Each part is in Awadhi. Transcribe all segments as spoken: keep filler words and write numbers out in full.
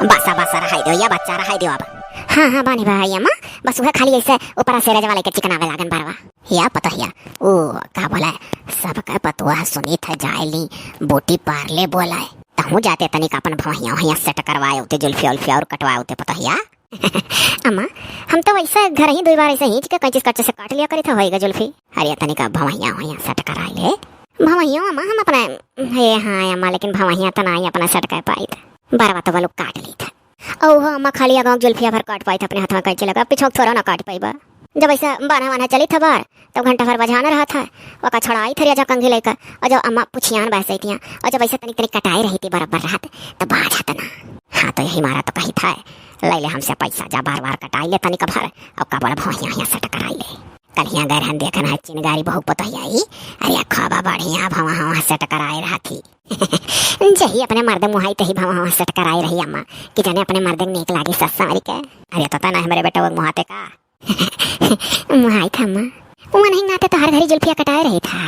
बसा, बसा, रहाई देउ, या बच्चा, रहाई देउ अब। हाँ, हाँ, बानी बा, या अम्मा, बस उहे खाली ऐसे ऊपर से रजवा लेके चिकनावे लागन बरवा। या पतोहिया, ओ, का बोला, सबके पतोह सुनी थे जाए ली, बूटी पार्ले बोला है। तहूँ जाते तनिक अपन भवहिया वहिया सेट करवाए होते, जुल्फिया उल्फिया और कटवाए होते पतोहिया। अम्मा, हम तो वैसे घर ही दुई बार ऐसे हींच के कैंची कैंची से काट लिया करी था, होइगा जुल्फी। अरे तनिक भवहिया वहिया सेट कराए ले। भवहिया अम्मा हम अपना, हे हाँ अम्मा, लेकिन भवहिया तो ना ही अपना सेट कर पाई था। बरवा तो वालू काट ली था। औ हो अम्मा, खाली आगा जुल्फिया भर काट पाई था अपने हाथ में कैंची लगा, पीछे थोड़ा ना काट पाई बा। जब ऐसे बान्हा वान्हा चली था बार, तब घंटा भर बजाना रहा था, ओका छोड़ाई थरिया जा कंघी लेकर, और जब अम्मा पुछियान बहसैतियाँ, और जब ऐसे तनिक तनिक कटाई रही थी बराबर रहत, तब बाझत ना। हाँ, तो यही मारा तो कही था, ले ले हमसे पैसा, जा बार बार कटाई ले तनिक भर, और का बोला भौहिया हिया सेट कराई ले। कल हिया गए रहन देखन है चिनगारी बहू पतोहिया ई, अरे खूब बढ़िया भवा हवा सेट कराए रहा थी। जही अपने मर्द मुहाई तही भवा हवा सेट कराए रही अम्मा, कि जाने अपने मर्द के नीक लागी सस संवरी के। अरे तोता ना हमरे बेटा वो मुहाते का? मुहाई था अम्मा। वो नहीं आते तो हर घड़ी जुल्फिया कटाए रही था।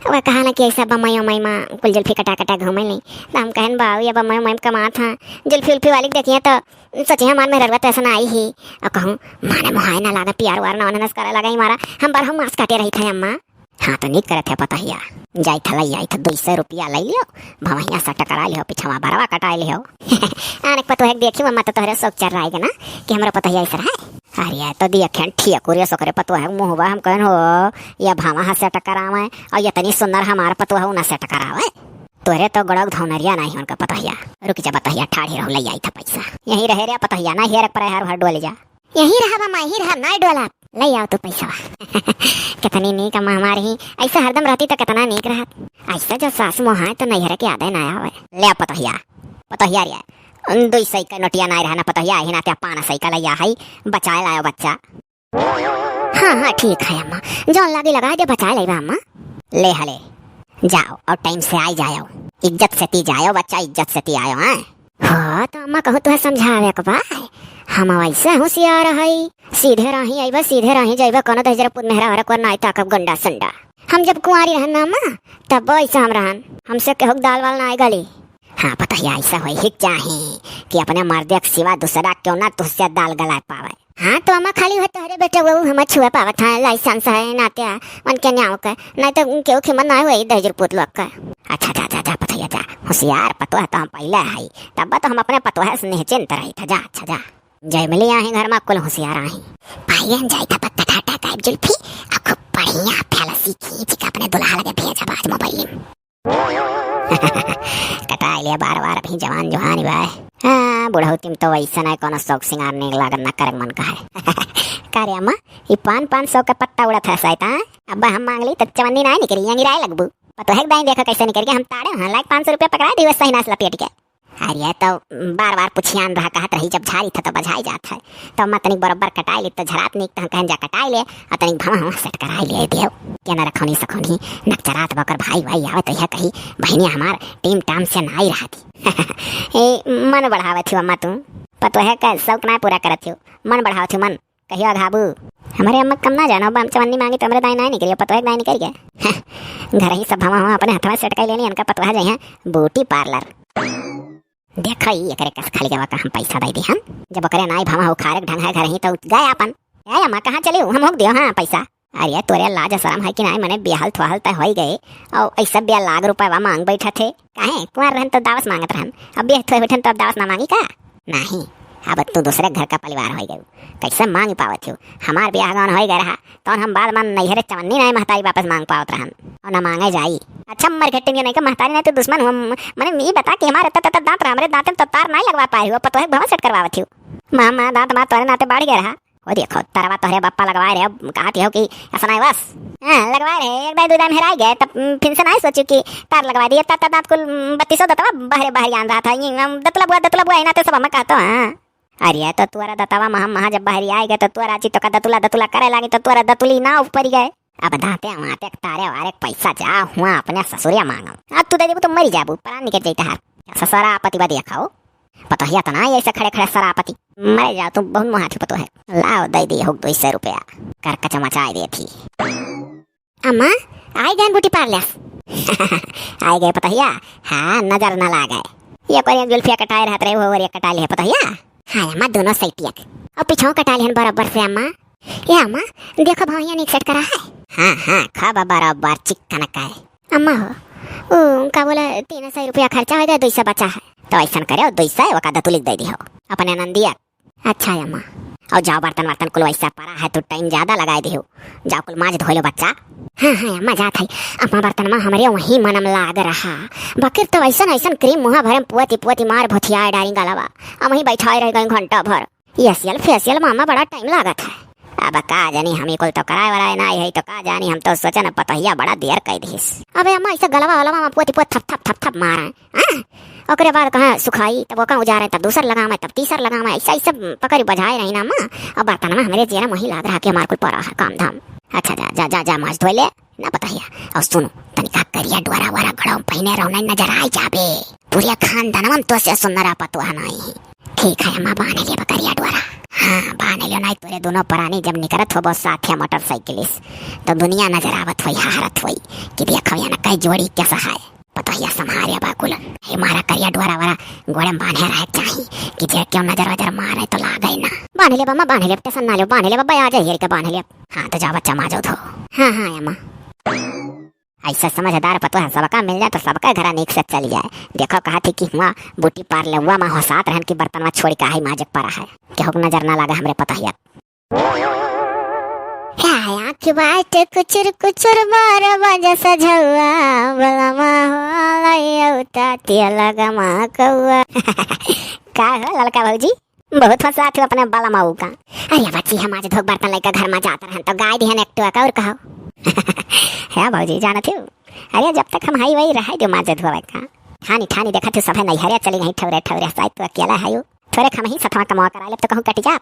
वह कहा ना कि ऐसा बम्मई उम्मई मा कुल जुल्फी कटा कटा घूमे नहीं। तो हम कहन बाऊ या बम्मई उम्मई कमा था। जुल्फी उल्फी वाली के देखिए तो सोचे हमार मेहरवा तो ऐसा ना आई ही। और कहूँ माने मुहाई ना लागा, प्यार वार ना नस करे लगा ही मारा। हम बार हम मांस काटे रही था अम्मा। हाँ तो नीक करत है पतोहिया। जाई था लई आई था दुई सौ रुपया लई लियो। भवहिया सेट करा लियो, पिछवा बरवा कटाई लियो। आने के पतोह के देखी अम्मा तो तोहरे शौक चल रहा है ना कि हमरा पतोहिया ऐसा है। अरे तो दिया खेन ठिया कुरिया सोकरे पतोह के मुँह बा, हम कहन हो या भावा हंसे टकरावे और ये तनी सुंदर हमार पतोह ना सेट करावे। तोरे तो गड़क धौनरिया नहीं उनका पतोहिया। रुक जा पतोहिया, ठाढ़ी रहू, ले आई था पैसा। यहीं रहे रे पतोहिया, ना हेर पर हर भर डोल जा। यहीं रहब अम्मा, यहीं रहब, ना डोला। ले आओ तू पैसा। कितनी नीक अम्मा हमारी ही, ऐसा हरदम रहती तो कितना नीक रहत। ऐसा जो सास मोहाए तो नैहर के याद ना आवे। ले आ पतोहिया, पतोहिया रे, उन दुई सौ का नोटिया नाई रहा ना पतोहिया, ही नाते पाँच सौ का लैया है, बचाए लायो बच्चा। हाँ, हाँ, ठीक है अम्मा, जौन लागी लगा दे, बचाए लेबा अम्मा। ले हले, जाओ और टाइम से आई जाओ, इज्जत से ती जाओ बच्चा, इज्जत से ती आयो, हाँ। हाँ, तो अम्मा कहूँ तुहे समझावे के बा, हम वैसे होशियार है, सीधे राही आइबा, सीधे राही जाइबा, कोनो दहिजरा पुत मेहरा हरा कोर नाई ताकब गंडा संडा। हम जब कुंवारी रहन ना अम्मा, तब ऐसा हम रहन, हमसे केहू के दाल वाल नाई गली। हाँ, पतोहिया ऐसा होई ही चाही कि अपने मर्दे के सिवा दूसरा क्यों ना तुझसे दाल गलाए पावे। हाँ, तो अम्मा खाली हुए तोहरे बेटे वो हम छुए पावत हैं, लाइसेंस है नाते है, उनके न्याव के, नहीं तो केहू के मन ना हुए दहिजर पुत लोग का। अच्छा, जा, जा, जा, पतोहिया जा, होशियार पतोह तो हम पहले है, तब तो हम अपने पतोह से निश्चिंत रही था, जा, अच्छा, जा। जय मिली आही घर में कुल होशियार आही। भाई हम जाई था पत्ता ठाटा काइब जुल्फी, आ खूब बढ़िया फैलसी खींच के अपने दुल्हा लगे भेजब आज मोबाइल में। कटाई लिया बार बार, अभी जवान जुहान बा। हाँ, बुढ़ौती में तो वैसे ना कोनो शौक सिंगार नीक लागत, ना करे मन कहे। का रे अम्मा, ई पान पाँच सौ के पत्ता उड़त है शायद, हाँ? अब हम मांग ली तो चवन्नी ना निकली, यहीं राय लगबू। पतोह के दाई देखा कैसे निकल के हम ताड़े, हाँ, लाइक पाँच सौ रुपया पकड़ा दी, वैसे ही नाच लपेट के। अरे तो बार बार पुछियान रहा, कहत रही, जब झारी था तो बझाई जात है, तो अम्मा तनिक बरोबर कटाई ली, तो झरात नीक, तो हम कहन जा कटाई ले, आ तनिक भवा हवा सेट कराई ले देव। के न रखौनी सखौनी, नकचरात बकर भाई वाई आवे तो यह कही, बहनिया हमार टीम टाम से नाई रहती। ए, मन बढ़ावे थी अम्मा तू, पतोह का शौक ना पूरा करत थी, मन बढ़ावे थी मन। कहियो अघाबू, हमरे अम्मा कम ना जानो, अब हम चवन्नी मांगी तो हमरे दाई ना निकलियो, पतोह के दाई निकल गए। घर ही सब भवा हवा अपने हथवा सेट कर लेनी, इनका पतोह जाई हैं ब्यूटी पार्लर। देखो ई एकरे कस खाली गवा का हम पैसा दे दी हम, जब ओकरे नाई भवा हो खारक ढंग है घर ही तो गए अपन। ए अम्मा कहाँ चली हूँ, हम होक दियो हाँ पैसा। अरे तोरे लाज शरम है कि नाई, मने बियाहल थोहल तय होई गए और ऐसा बिया लाख रुपया मांग बैठा थे। काहे कुंवर रहन तो दावस मांगत रहन, अब बियाह थोए बैठन तो अब दावस ना मांगी का? नहीं, अब तू दूसरे घर का परिवार होई गए, कैसे मांग पावत हो? हमार बियाह गौन होई गए रहा, तौन हम बाद में नैहरे चवन्नी नाई महतारी वापस मांग पावत रहन, और ना मांगे जाई। अच्छा मर घट्टी में नहीं का महतारी नहीं तो दुश्मन हुआ, मने ई बता कि हमारे तत तत दांत रहा, हमरे दांते में तो तार नहीं लगवा पाए हो, पतोह के भवा सेट करवावत हो। माँ, माँ, दांत माँ तोरे नाते बढ़ गया रहा। वो देखो, तरवा तोहरे बप्पा लगवाए रहे, अब कहत हो कि ऐसा नहीं बस। हाँ, लगवाए रहे, एक दाई दो दाई में हेराई गए, तब, उम, फिर से नहीं सोचू कि तार लगवाए दिए, तब, तब दांत कुल, उम, बत्तीसों दतवा बहरे बहरे आन रहा था, ये, उम, दतुला बुआ, दतुला बुआ, इनाते सब हमें कहतो, हाँ। अरे, तो तोरा दतवा में हम महा जब बहरी आए गए, तो तोरा ची तो का दतुला, दतुला करे लागी, तो तोरा दतुली ना ऊपर गए। अब दांते वाते तारे वारे पैसा जा हुआ अपने ससुरिया मांगो। अब तू दे देबू तो मरी जाबू, प्राण निकल जाई तहार। ससुरा आपत्ति बा देखा हो। पतोहिया तो ना ऐसे खड़े खड़े सरापति। मरे जाओ तुम, बहुत मुहाथी पतोह है। लाओ दे दी हो दो सौ रुपया। कर कचमचाए दे थी। अम्मा, आई गए ब्यूटी पार्लर। आई गए पतोहिया। हाँ, नजर न लागे। ये करिया जुल्फिया कटाए रहत रहे, वो ओरिया कटाए लिहे पतोहिया। हाँ अम्मा, दोनों सैटिया के। और पिछाओ कटाए लिहन बराबर से अम्मा। ए अम्मा, देखो भौंहिया नीक set करा है। हाँ, हाँ, खाबा बराबर चिकन का है। अम्मा हो, उ, का बोला, तीन सौ रुपया खर्चा होइ गया, दुइ सौ बचा है। तो ऐसन करे, दुइ सौ ओका दतुलिक दे दिहो, अपने नंदिया। अच्छा है अम्मा। और जाओ, बर्तन वर्तन कुल वैसा परा है, तू time ज्यादा लगाए दिहो, जाओ कुल माज धोइ लो बच्चा। हाँ, हाँ अम्मा, जात है। अम्मा, बर्तनमा हमरे वहीं मनम लाग रहा, बकिर तो ऐसन ऐसन cream मुँहा भरे में पुअती पुअती मार भोथियाए डारी गलवा। हम वहीं बैठाए रह गई घंटा भर। Facial, facial मा अम्मा बड़ा time लागत है। अब का जानी, हम ही कुल तो कराए वराए नाई है, तो का जानी, हम तो सोचन पतोहिया बड़ा देर कइ दिहिस। अबे अम्मा, ऐसे गलवा वलवा मा पोती पोत थप थप थप थप मारे, हाँ? ओकरे बाद कहाँ सुखाई, तब ओका उजारे, तब दूसर लगावे, तब तीसर लगावे, ऐसा ऐसा पकड़ी बजाए रही ना अम्मा। अब बर्तन मा हमरे जेरा वही लाग रहा कि हमार कुल परा है काम धाम। अच्छा, जा जा जा जा, माज धोइ ले। ना पतोहिया। और सुनो, तनिका करिया डोरा वोरा गड़ो पहिने रहो, नहीं नजर आइ जाबे। पूरे खानदानवा मा तोसे सुनरा पतोह नाई है। ठीक है अम्मा, बान्ह लेब करिया डोरा। हाँ, बान्ह लेब, नाई तोरे दोनों परानी जब निकरत होबो साथे मोटरसाइकिल से, तो दुनिया नजर आवत होई, हहरत होई कि देखो यहाँ कई जोड़ी कैसा है। पतोहिया सम्हारे बाकुल। हे मारा करिया डोरा वोरा गोड़े मा बान्हे रहे चाही कि जे क्यों नजर वजर मारे तो लागे ना। बान्ह लेब अम्मा, बान्ह लेब, tension ना लेब, बान्ह लेब अब्बा, आ जाइए के बान्ह लेब। हाँ, तो जाओ बच्चा, माजो धो। हाँ, हाँ, अम्मा। ऐसा समझदार पतोह सबका मिल जाए तो सबका घरा नीक से चल जाए। देखो, कहा थी कि हुआ बूटी पार ले, हुआ माँ होसात रहन की बर्तन मा छोड़ी का है माजे परा है। केहू के नजर ना लागे हमरे पतोहिया। आँख बाट कुचुर कुचुर बारह बजे सझौआ, बलमा हो लइयौ तातिया लगमा कौआ। का हो ललका भौजी, बहुत फंसा थी अपने बलमा का। अरे बच्ची, हम आज धोक बर्तन लेकर घर मा जात रहन तो गाय दिहन एक टोका और कहो। हे भौजी, जानत हो, अरे जब तक हम हाई वही रहे जो माजे धोवे का। ठानी ठानी देखत हो सभे नैहरे चली गई ठौरे ठौरे, साइत तू अकेला है। थोरे खमही सथवा कमवा करा लेब तो कहूँ कटि जा।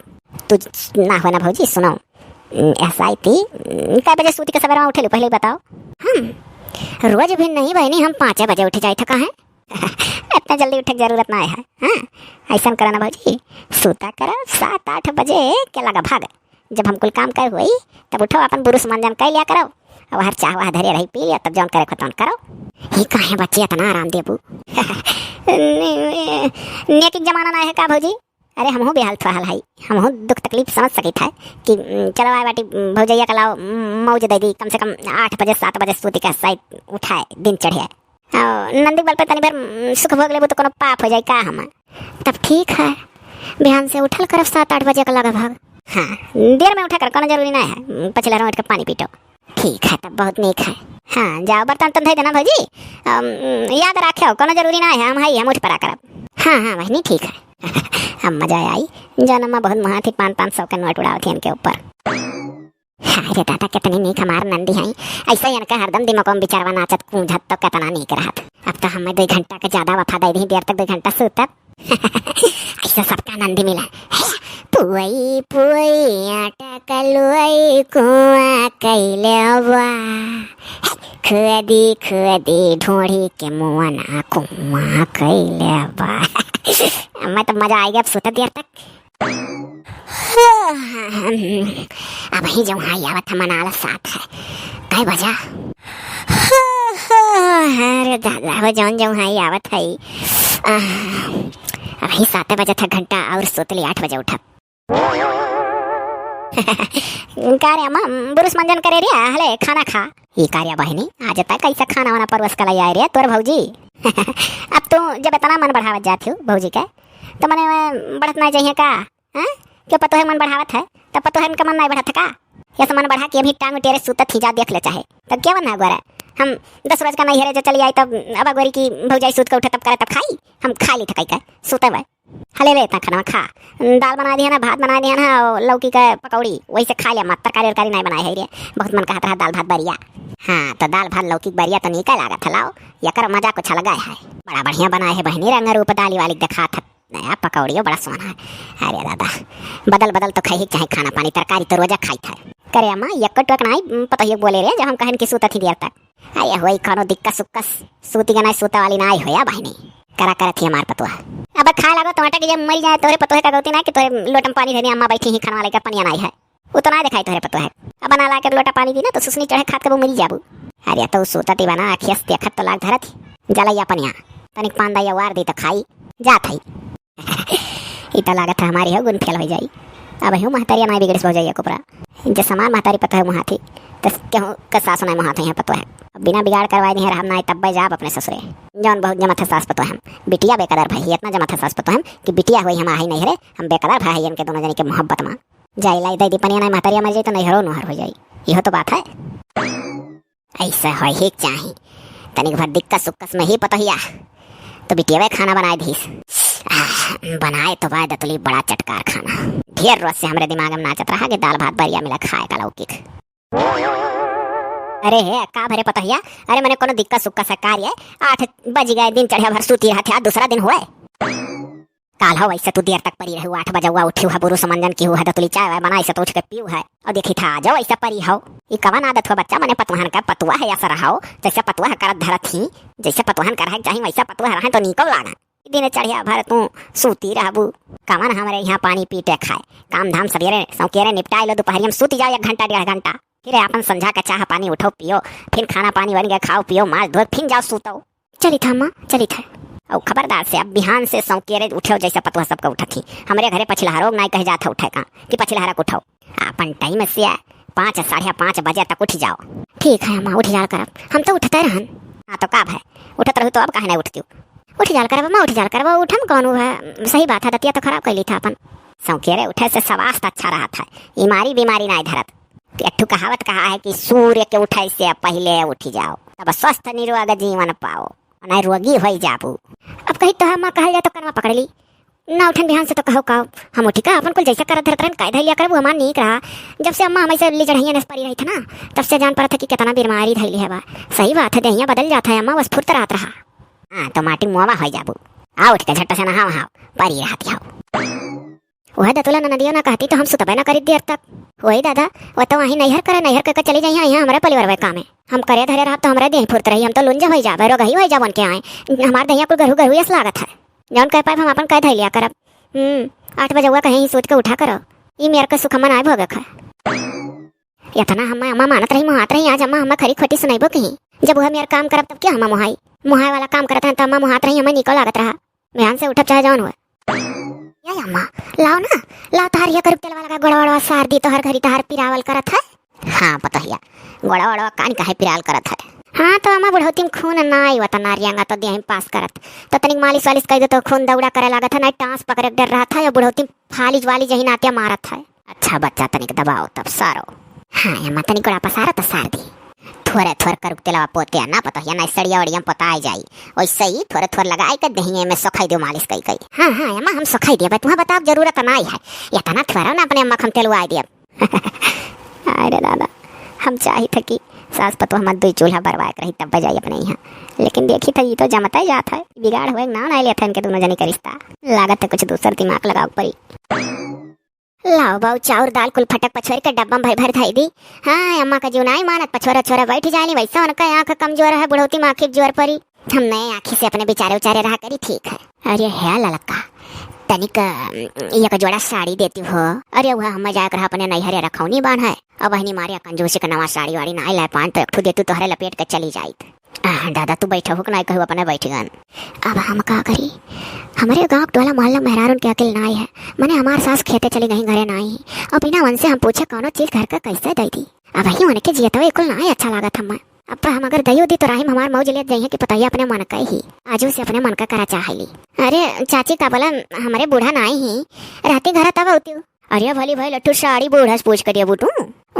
तू ना हो ना भौजी, सुनो, एस आई ती, कै बजे सूती के सवेरे मा उठेलू, पहिले ही बताओ। हम रोज भी नहीं बहिनी, हम पाँचे बजे उठ जाइत है, काहे? इतना जल्दी उठे के जरूरत ना है। हाँ, ऐसन करो ना भौजी, सूता करो सात आठ बजे के लगभग, जब हम कुल काम कर होई, तब उठो, अपन बुरुस मंजन कर लिया करो, और हर चाह वाह धरे रही पी लिया, तब जौन करे को तौन करो। ही काहे बच्ची इतना आराम देबू? ने-, नेकी के जमाना ना है का भौजी? अरे हमहू बेहाल थोहाल है, हमहू दुख तकलीफ समझ सकित है कि, उम, चलो आए बाटी, उम, भौजैया का लाओ, उम, मौज दे दी, कम से कम आठ बजे सात बजे सूती का साइत उठाए दिन चढ़े। और नंदी बल पे तनी भर, उम, सुख भोग लेबू तो कोनो पाप हो जाए का हम? तब ठीक है, बिहान से उठल करब सात आठ बजे का लगभग। हाँ, देर मा उठा कर कोनो जरूरी ना है, उम, पछिला रोट के पानी पीटो। ठीक है, तब बहुत नीक है। हाँ, जाओ बर्तन तो धोई देना भौजी। अम, याद रखो, कोनो जरूरी ना है, हम हई, हम उठ पड़ा करब। हाँ, हाँ, बहिनी, ठीक है। अब मजा आई, जौन अम्मा बहुत मुहा थी, पाँच, पाँच सौ के नोट उड़ावत थी इनके ऊपर। हाँ रे दादा, कितनी नीक हमार नंदी हैं, ऐसा इनका हरदम दिमाग में विचारवा नाचत कूंजत तो कितना नीक रहत। अब तो हमें दो घंटा के ज्यादा वफा दे दी, देर तक दो घंटा सूतब। ऐसा सबका आनंद मिला। पुअई पुअई आटा कलुअई कुआं कइले बा। खुअदी खुअदी ढोढ़ी के मुअना कुआं कइले बा। मैं तो मजा आइगा अब सुते देर तक। अब ही जो वहाँ आवत है मनाला साथ है। कै बजा? अरे दादा, वो जौन जो वहाँ आवत है। आह, अबही साते बजे तक घंटा और सुतली, आठ बजे उठब। का रे अम्मा, बुरुस मंजन करे रे, हले खाना खा। ई का रे बहिनी, आज तक कैसा खाना वाना परोस के लाई आए रे तोर भौजी? अब तू जब इतना मन बढ़ावत जात हो भौजी के, तो मने बढ़त ना जाइए का? हाँ? क्यों पतोहे मन बढ़ावत है? तब पतोहे का मन नहीं बढ़त है का? ये तो मन बढ़ा के अभी टांग टेरे सुतत ही जा देख ले चाहे। तब क्या बना गोरा? हम दस रोज का नहीं हेरे जो चली आई तब अब गोरी की भौजाई सूत के उठे तब करे तब खाई। हम खा ली थकाई का, सुते भाई। हले ले इतना खाना खा। दाल बना दिया ना, भात बना दिया ना, और लौकी का पकौड़ी, वही से खा लिया मत। तरकारी उरकारी नहीं बनाए है रे, बहुत मन कहत रहा दाल भात बरिया। हाँ, तो दाल भात लौकी के बरिया तो नीका लागत है, लाओ, यकर मजा कुछ अलग है। बड़ा बढ़िया बनाए है बहिनी, रंग रूप दाली वाली दिखात है। नया पकौड़ियो बड़ा सोना है। अरे दादा, बदल बदल तो खाई चाहे खाना पानी, तरकारी तो रोजा खाई था। करे अम्मा, यक्को टोक नाई, उम, पतोहियो बोले रे, जब हम कहन कि सूतत ही देर तक। अरे होई कोनो दिक्कत सुक्कस, सूती के नाई सूता वाली नाई होया बहिनी। करा करत ही हमार पतोह। अब खाए लागो टमाटर के जब मर जाए तोरे पतोह का गलती ना कि तोरे लोटम पानी धरे अम्मा बैठी ही खाना वाले का पनिया नाई है। उतना दिखाई तोहरे पतोह। अब बना ला के लोटा पानी दी ना तो सुसनी चढ़े खात के वो मरी जाबू। अरे तो सूतत ही बना अखियस देखत तो लाग धरत ही। जलाई अपन यहाँ। तनिक पान दइया वार दी त खाई, जात हई। ई त लागत है हमारी हो गुन फेल होइ जाई। अब हूँ महतरिया नाई बिगड़िस भौजइया कुपरा। जे समान महतारी पतोह मुहाथी, त केहू के सास नाई मुहाथी है पतोह। अब बिना बिगाड़ करवाए दिहे रहब नाई, तब्बे जाब अपने ससुरे। जौन बहुत जमत है सास पतोह हम। बिटिया बेकदर भई, इतना जमत है सास पतोह हम कि बिटिया होई हम आही नैहरे, हम बेकदर भई हई इनके दुनो जनी के मोहब्बत मा। जाई लाई दे दी पनिया नाई महतरिया मर जाई त नैहरो नोहर होइ जाई। इहो तो बात है। ऐसा होई ही चाही। तनिक भर दिक्कत सुक्कस में ही पतोहिया तो बिटियवे खाना बनाए दीस। आह, बनाए तो बाय दतुली बड़ा चटकार खाना। ढेर रोज से हमरे दिमाग में नाचत रहा कि दाल भात बरिया मिला खाए का लौकिक। अरे हे, का भरे पतोहिया? अरे मने कोनो दिक्कत सुक्कस है का रे? आठ बज गए, दिन चढ़े भर सूती रहत है, आज दूसरा दिन होए। काल हो वैसे तू देर तक परी रहू, आठ बजउआ उठिउ है, बुरु समंजन किहू है, दतुली चाय वाय बनाई से तो उठ के पीऊ है। और देखी था, आज वैसे परी हो। ई कवन आदत हो बच्चा, मने पतुहन का पतुआ है ऐसा रहो, जैसे पतुआ करत धरत ही, जैसे पतुहन करहे के चाही, वैसे पतुआ रहे तो नीको लागे। ई दिन चढ़िया भर तू सूती रहबू, कवन हमरे यहाँ पानी पीटे खाए, काम धाम सबेरे सौकेरे निपटाए लो, दोपहरिया में सूती जाओ एक घंटा, डेढ़ घंटा, फिर आपन संझा का चाह पानी उठो पियो, फिर खाना पानी बन गया खाओ पियो, माज धो, फिर जाओ सूतो। चलित है अम्मा, चलित है। और खबरदार से अब बिहान से सौकेरे उठो जैसे पतुआ सबका उठत ही। हमरे घरे पछिलहरो नाई कहे जात है उठे का, कि पछिलहरा के उठो। आपन टाइम से पाँच, साढ़े पाँच बजे तक उठ जाओ। ठीक है अम्मा, उठ जाल करब, हम तो उठते रहन। हाँ तो का भय, उठत रहू तो अब काहे नाई उठती? उठ जाल करब अम्मा, उठ जाल करब, उठम कौन हुआ? सही बात है, दतिया तो खराब कैली था अपन। सौकेरे उठे से स्वास्थ्य अच्छा रहत है, इमारी बीमारी नाई धरत। एक ठो कहावत कहा है कि सूर्य के उठे से पहिले उठ जाओ, तब स्वस्थ निरोग जीवन पाओ, नहीं रोगी होई जाबू। अब कही तो हम कहल जाए तो कनवा पकड़ ली, ना उठन बिहान से तो कहो काओ, हम उठी का अपन कुल जैसे करत धरत रहन, काय धैलिया करबू, हमार नीक रहा। जब से अम्मा हमें से उल्ली जड़हिया नस परी रही था ना, तब से जान पड़त है कि कितना बीमारी धैली है बा। सही बात है, देहिया बदल जात है अम्मा, बस फुर्त रहत रहा। हाँ, तो माटी मुआवा होई जाबू। आओ उठ के झट्टा से नहाओ, हाओ, परी रहती हाओ। वह दतुला ननदियो ना कहती तो हम सुतबे ना करी देर तक। वही दादा, वो तो वहीं नैहर करे, नैहर करके चली जाई, यहाँ हमरे परिवार वे काम है। हम करे धरे रहब तो हमरे देह फुर्त रही, हम तो लुंज होई जाबे, रोगही होई जाब उनके आए। हमार दहिया कुल गरहू गरहू यस लागत है। जौन कह पाइब हम अपन कह धैलिया करब। हम्म, आठ बजे हुआ कहीं ही सूत के उठा करो। ई मेर के सुख मन आए भोगे खाए। इतना हम अम्मा मानत रही, मुहात रही, आज अम्मा हमें खरी खोटी सुनाइबो कहीं। जब वह मेर काम करब तब क्या हम मुहाई? मुहाए वाला काम करत हैं तो अम्मा मुहात रही, हमें निको लागत रहा। बिहान से उठब चाहे जौन हुए। या अम्मा, लाओ ना, लाओ तोहार ये करुक तेलवा लगा गोड़वा वोड़वा सार दी, तोहर घरी तोहार पिरावल करत है। हाँ पतोहिया, गोड़वा वोड़वा कान काहे पिराल करत है? हाँ तो अम्मा बुढ़ौती में खून ना आई वता नारियांगा तो देह में पास करत, तो तनिक मालिश वालिश कर दे तो खून दौड़ा करे लागत है, ना टांस पकड़े के डर रहत है, और बुढ़ौती में फालिज वालिज यही नातिया मारत है। अच्छा बच्चा, तनिक दबाओ तब सारो। हाँ अम्मा, तनिक गोड़ा पसारो तो सार दी। थोरे थोर करुक तेलवा पोते ना पतोहिया, ना सड़िया वड़िया में पोता आई जाई। वैसे ही थोरे थोर लगाई के दहिए में सोखाई दियो मालिश कई कई। हाँ हाँ अम्मा, हम सोखाई दिया, तुहाँ बताओ जरूरत ना आई है। इतना थोरा ना अपने अम्मा के हम तेलवा आई दिया। अरे दादा, हम चाही था कि सास पतोह हमार दुई चूल्हा बरवाए के रही तब बजाई अपने यहाँ, लेकिन देखी था ये तो जमता ही जात है, बिगाड़ हुए ना ना लेते इनके दोनों जनी का रिश्ता। लागत है कुछ दूसर दिमाग लगाओ परी। लाओ बाऊ, चाउर दाल कुल फटक पछोर के डब्बा में भर भर धई दी। हाँ, अम्मा का जीव नाई मानत, पछोरा छोरा बैठ जानी, वैसे उनका आँख कमजोर है, बुढ़ौती में आँखी जोर परी। हम नए आँखी से अपने बिचारे उचारे रहा करी, ठीक है। अरे है ललका, तनिक, अम, एक जोड़ा साड़ी देती हो। अरे वह हम जाए रहा अपने नैहरे रखौनी बान है, अब बहनी मारे कंजूसी के नवा साड़ी वाड़ी नाई लाए पान, तो एक ठो देतू तोहरे लपेट के चली जाइत। आह, दादा, तू बैठा हो कि नाई कहू, अपने बैठ गन। अब हम का करी? हमरे गाँव के टोला मोहल्ला मेहरारून के अकिल नाई है। मने हमार सास खेते चली गई, घरे नाई है। अब बिना उनसे हम पूछे कौनो चीज घर का कैसे दे दी? अब ही उनके जियतवे कुल नाई अच्छा लागत हमें। अब हम अगर दई दी तो राही में हमार मौज लेत जाइए कि पतोहिया अपने मन का ही। आजू से अपने मन का करा चाहली। अरे चाची, का बोला, हमरे बूढ़ा नाई ही, रहती घर तब होती। अरे भली भाई लट्ठू, साड़ी बूढ़ा से पूछ करिए बूटू।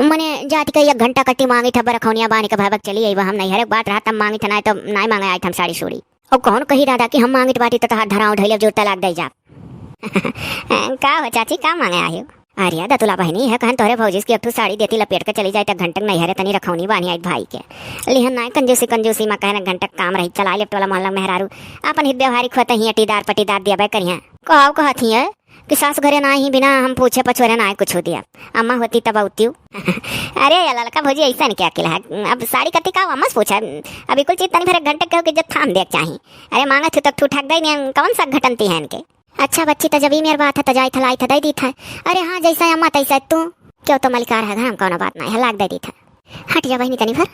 मने जाति का एक घंटा कट्टी मांगी था, बरखौनिया बांध के भाई बक चली आई, हम नहीं हर एक बात रहा तब मांगी था, ना तो नाई मांगे आई था हम साड़ी सूड़ी। अब कौन कही दादा कि हम मांगित बाटी तो तहार धराव ढैले जोर तलाक दे जा। का हो चाची, का मांगे आयो? अरे दतुला बहनी है, कहन तोहरे भौजी की एक ठो साड़ी देती लपेट के चली जाए, तो घंटक नहीं हरे तनी रखौनी बानी आई भाई के। लिहन नाई कंजूसी, कंजूसी में कहन घंटक काम रही, चला ले टोला मोहल्ला मेहरारू, अपन हित व्यवहारिक होते ही अटीदार पटीदार दिया बे करिया। कहो कहत ही है कि सास घरे ना ही बिना हम पूछे पछोरे ना कुछ दिया, अम्मा होती तब आउती। अरे ये ललका भौजी ऐसा नहीं क्या अकिल है, अब साड़ी कती का अम्मा से पूछा, अभी कुल चीज तनी भर एक घंटक कहो कि जब थाम देख चाही। अरे मांगा थू तक ठू ठाक दे नहीं, कौन सा घटनती है इनके? अच्छा बच्ची, त जब ई मेर बात है, त जाई थलाई थ दई दी थ। अरे हाँ, जैसा अम्मा तैसा तू। क्यों तो मलिकार है घर में, कौनो बात नहीं है, लाग दई दी थ। हट जा बहनी तनी भर।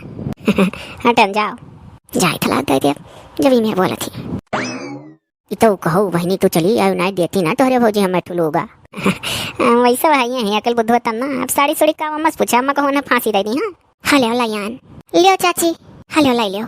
हटन जाओ। जाई थलाक दई दे, जब ई मेर बोलत ही। ई तो कहू बहिनी, तू चली आयो, नाहीं देती ना तोहरे भौजी हमें ठुलूगा। वैसे भाई है, अकल बुद्धि तब ना। अब साड़ी सुड़ी का मत पूछा, अम्मा कहूँ ना फांसी दे दी। हाँ, हेलो लायान, लियो चाची, हेलो लाई लियो।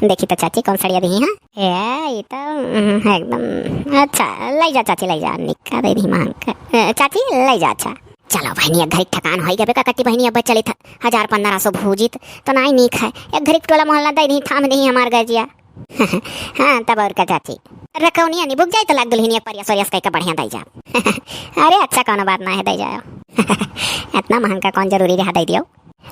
देखी तो चाची कौन सड़िया दी, हाँ? ए, ई तो, हम्म, एकदम अच्छा, लाई जा चाची, लाई जा, निका दे दी मांग के। ए, चाची, लाई जा, अच्छा। चलो बहिनी, एक घड़ी ठकान होई गबे का कट्टी बहिनी, अब चली था, हजार पन्द्रह सौ भूजित तो नाई नीक है, एक घड़ी टोला मोहल्ला दे दी, थाम दी हमार गजिया। हाँ, तब और का चाची, रखौनिया नहीं बुक जाए तो लाग दुल्हनिया परिया सोरिया से कह के बढ़िया दे जा। अरे अच्छा, कौनो बात ना है, दे जाओ। इतना महंगा कौन जरूरी रहा दे दियो।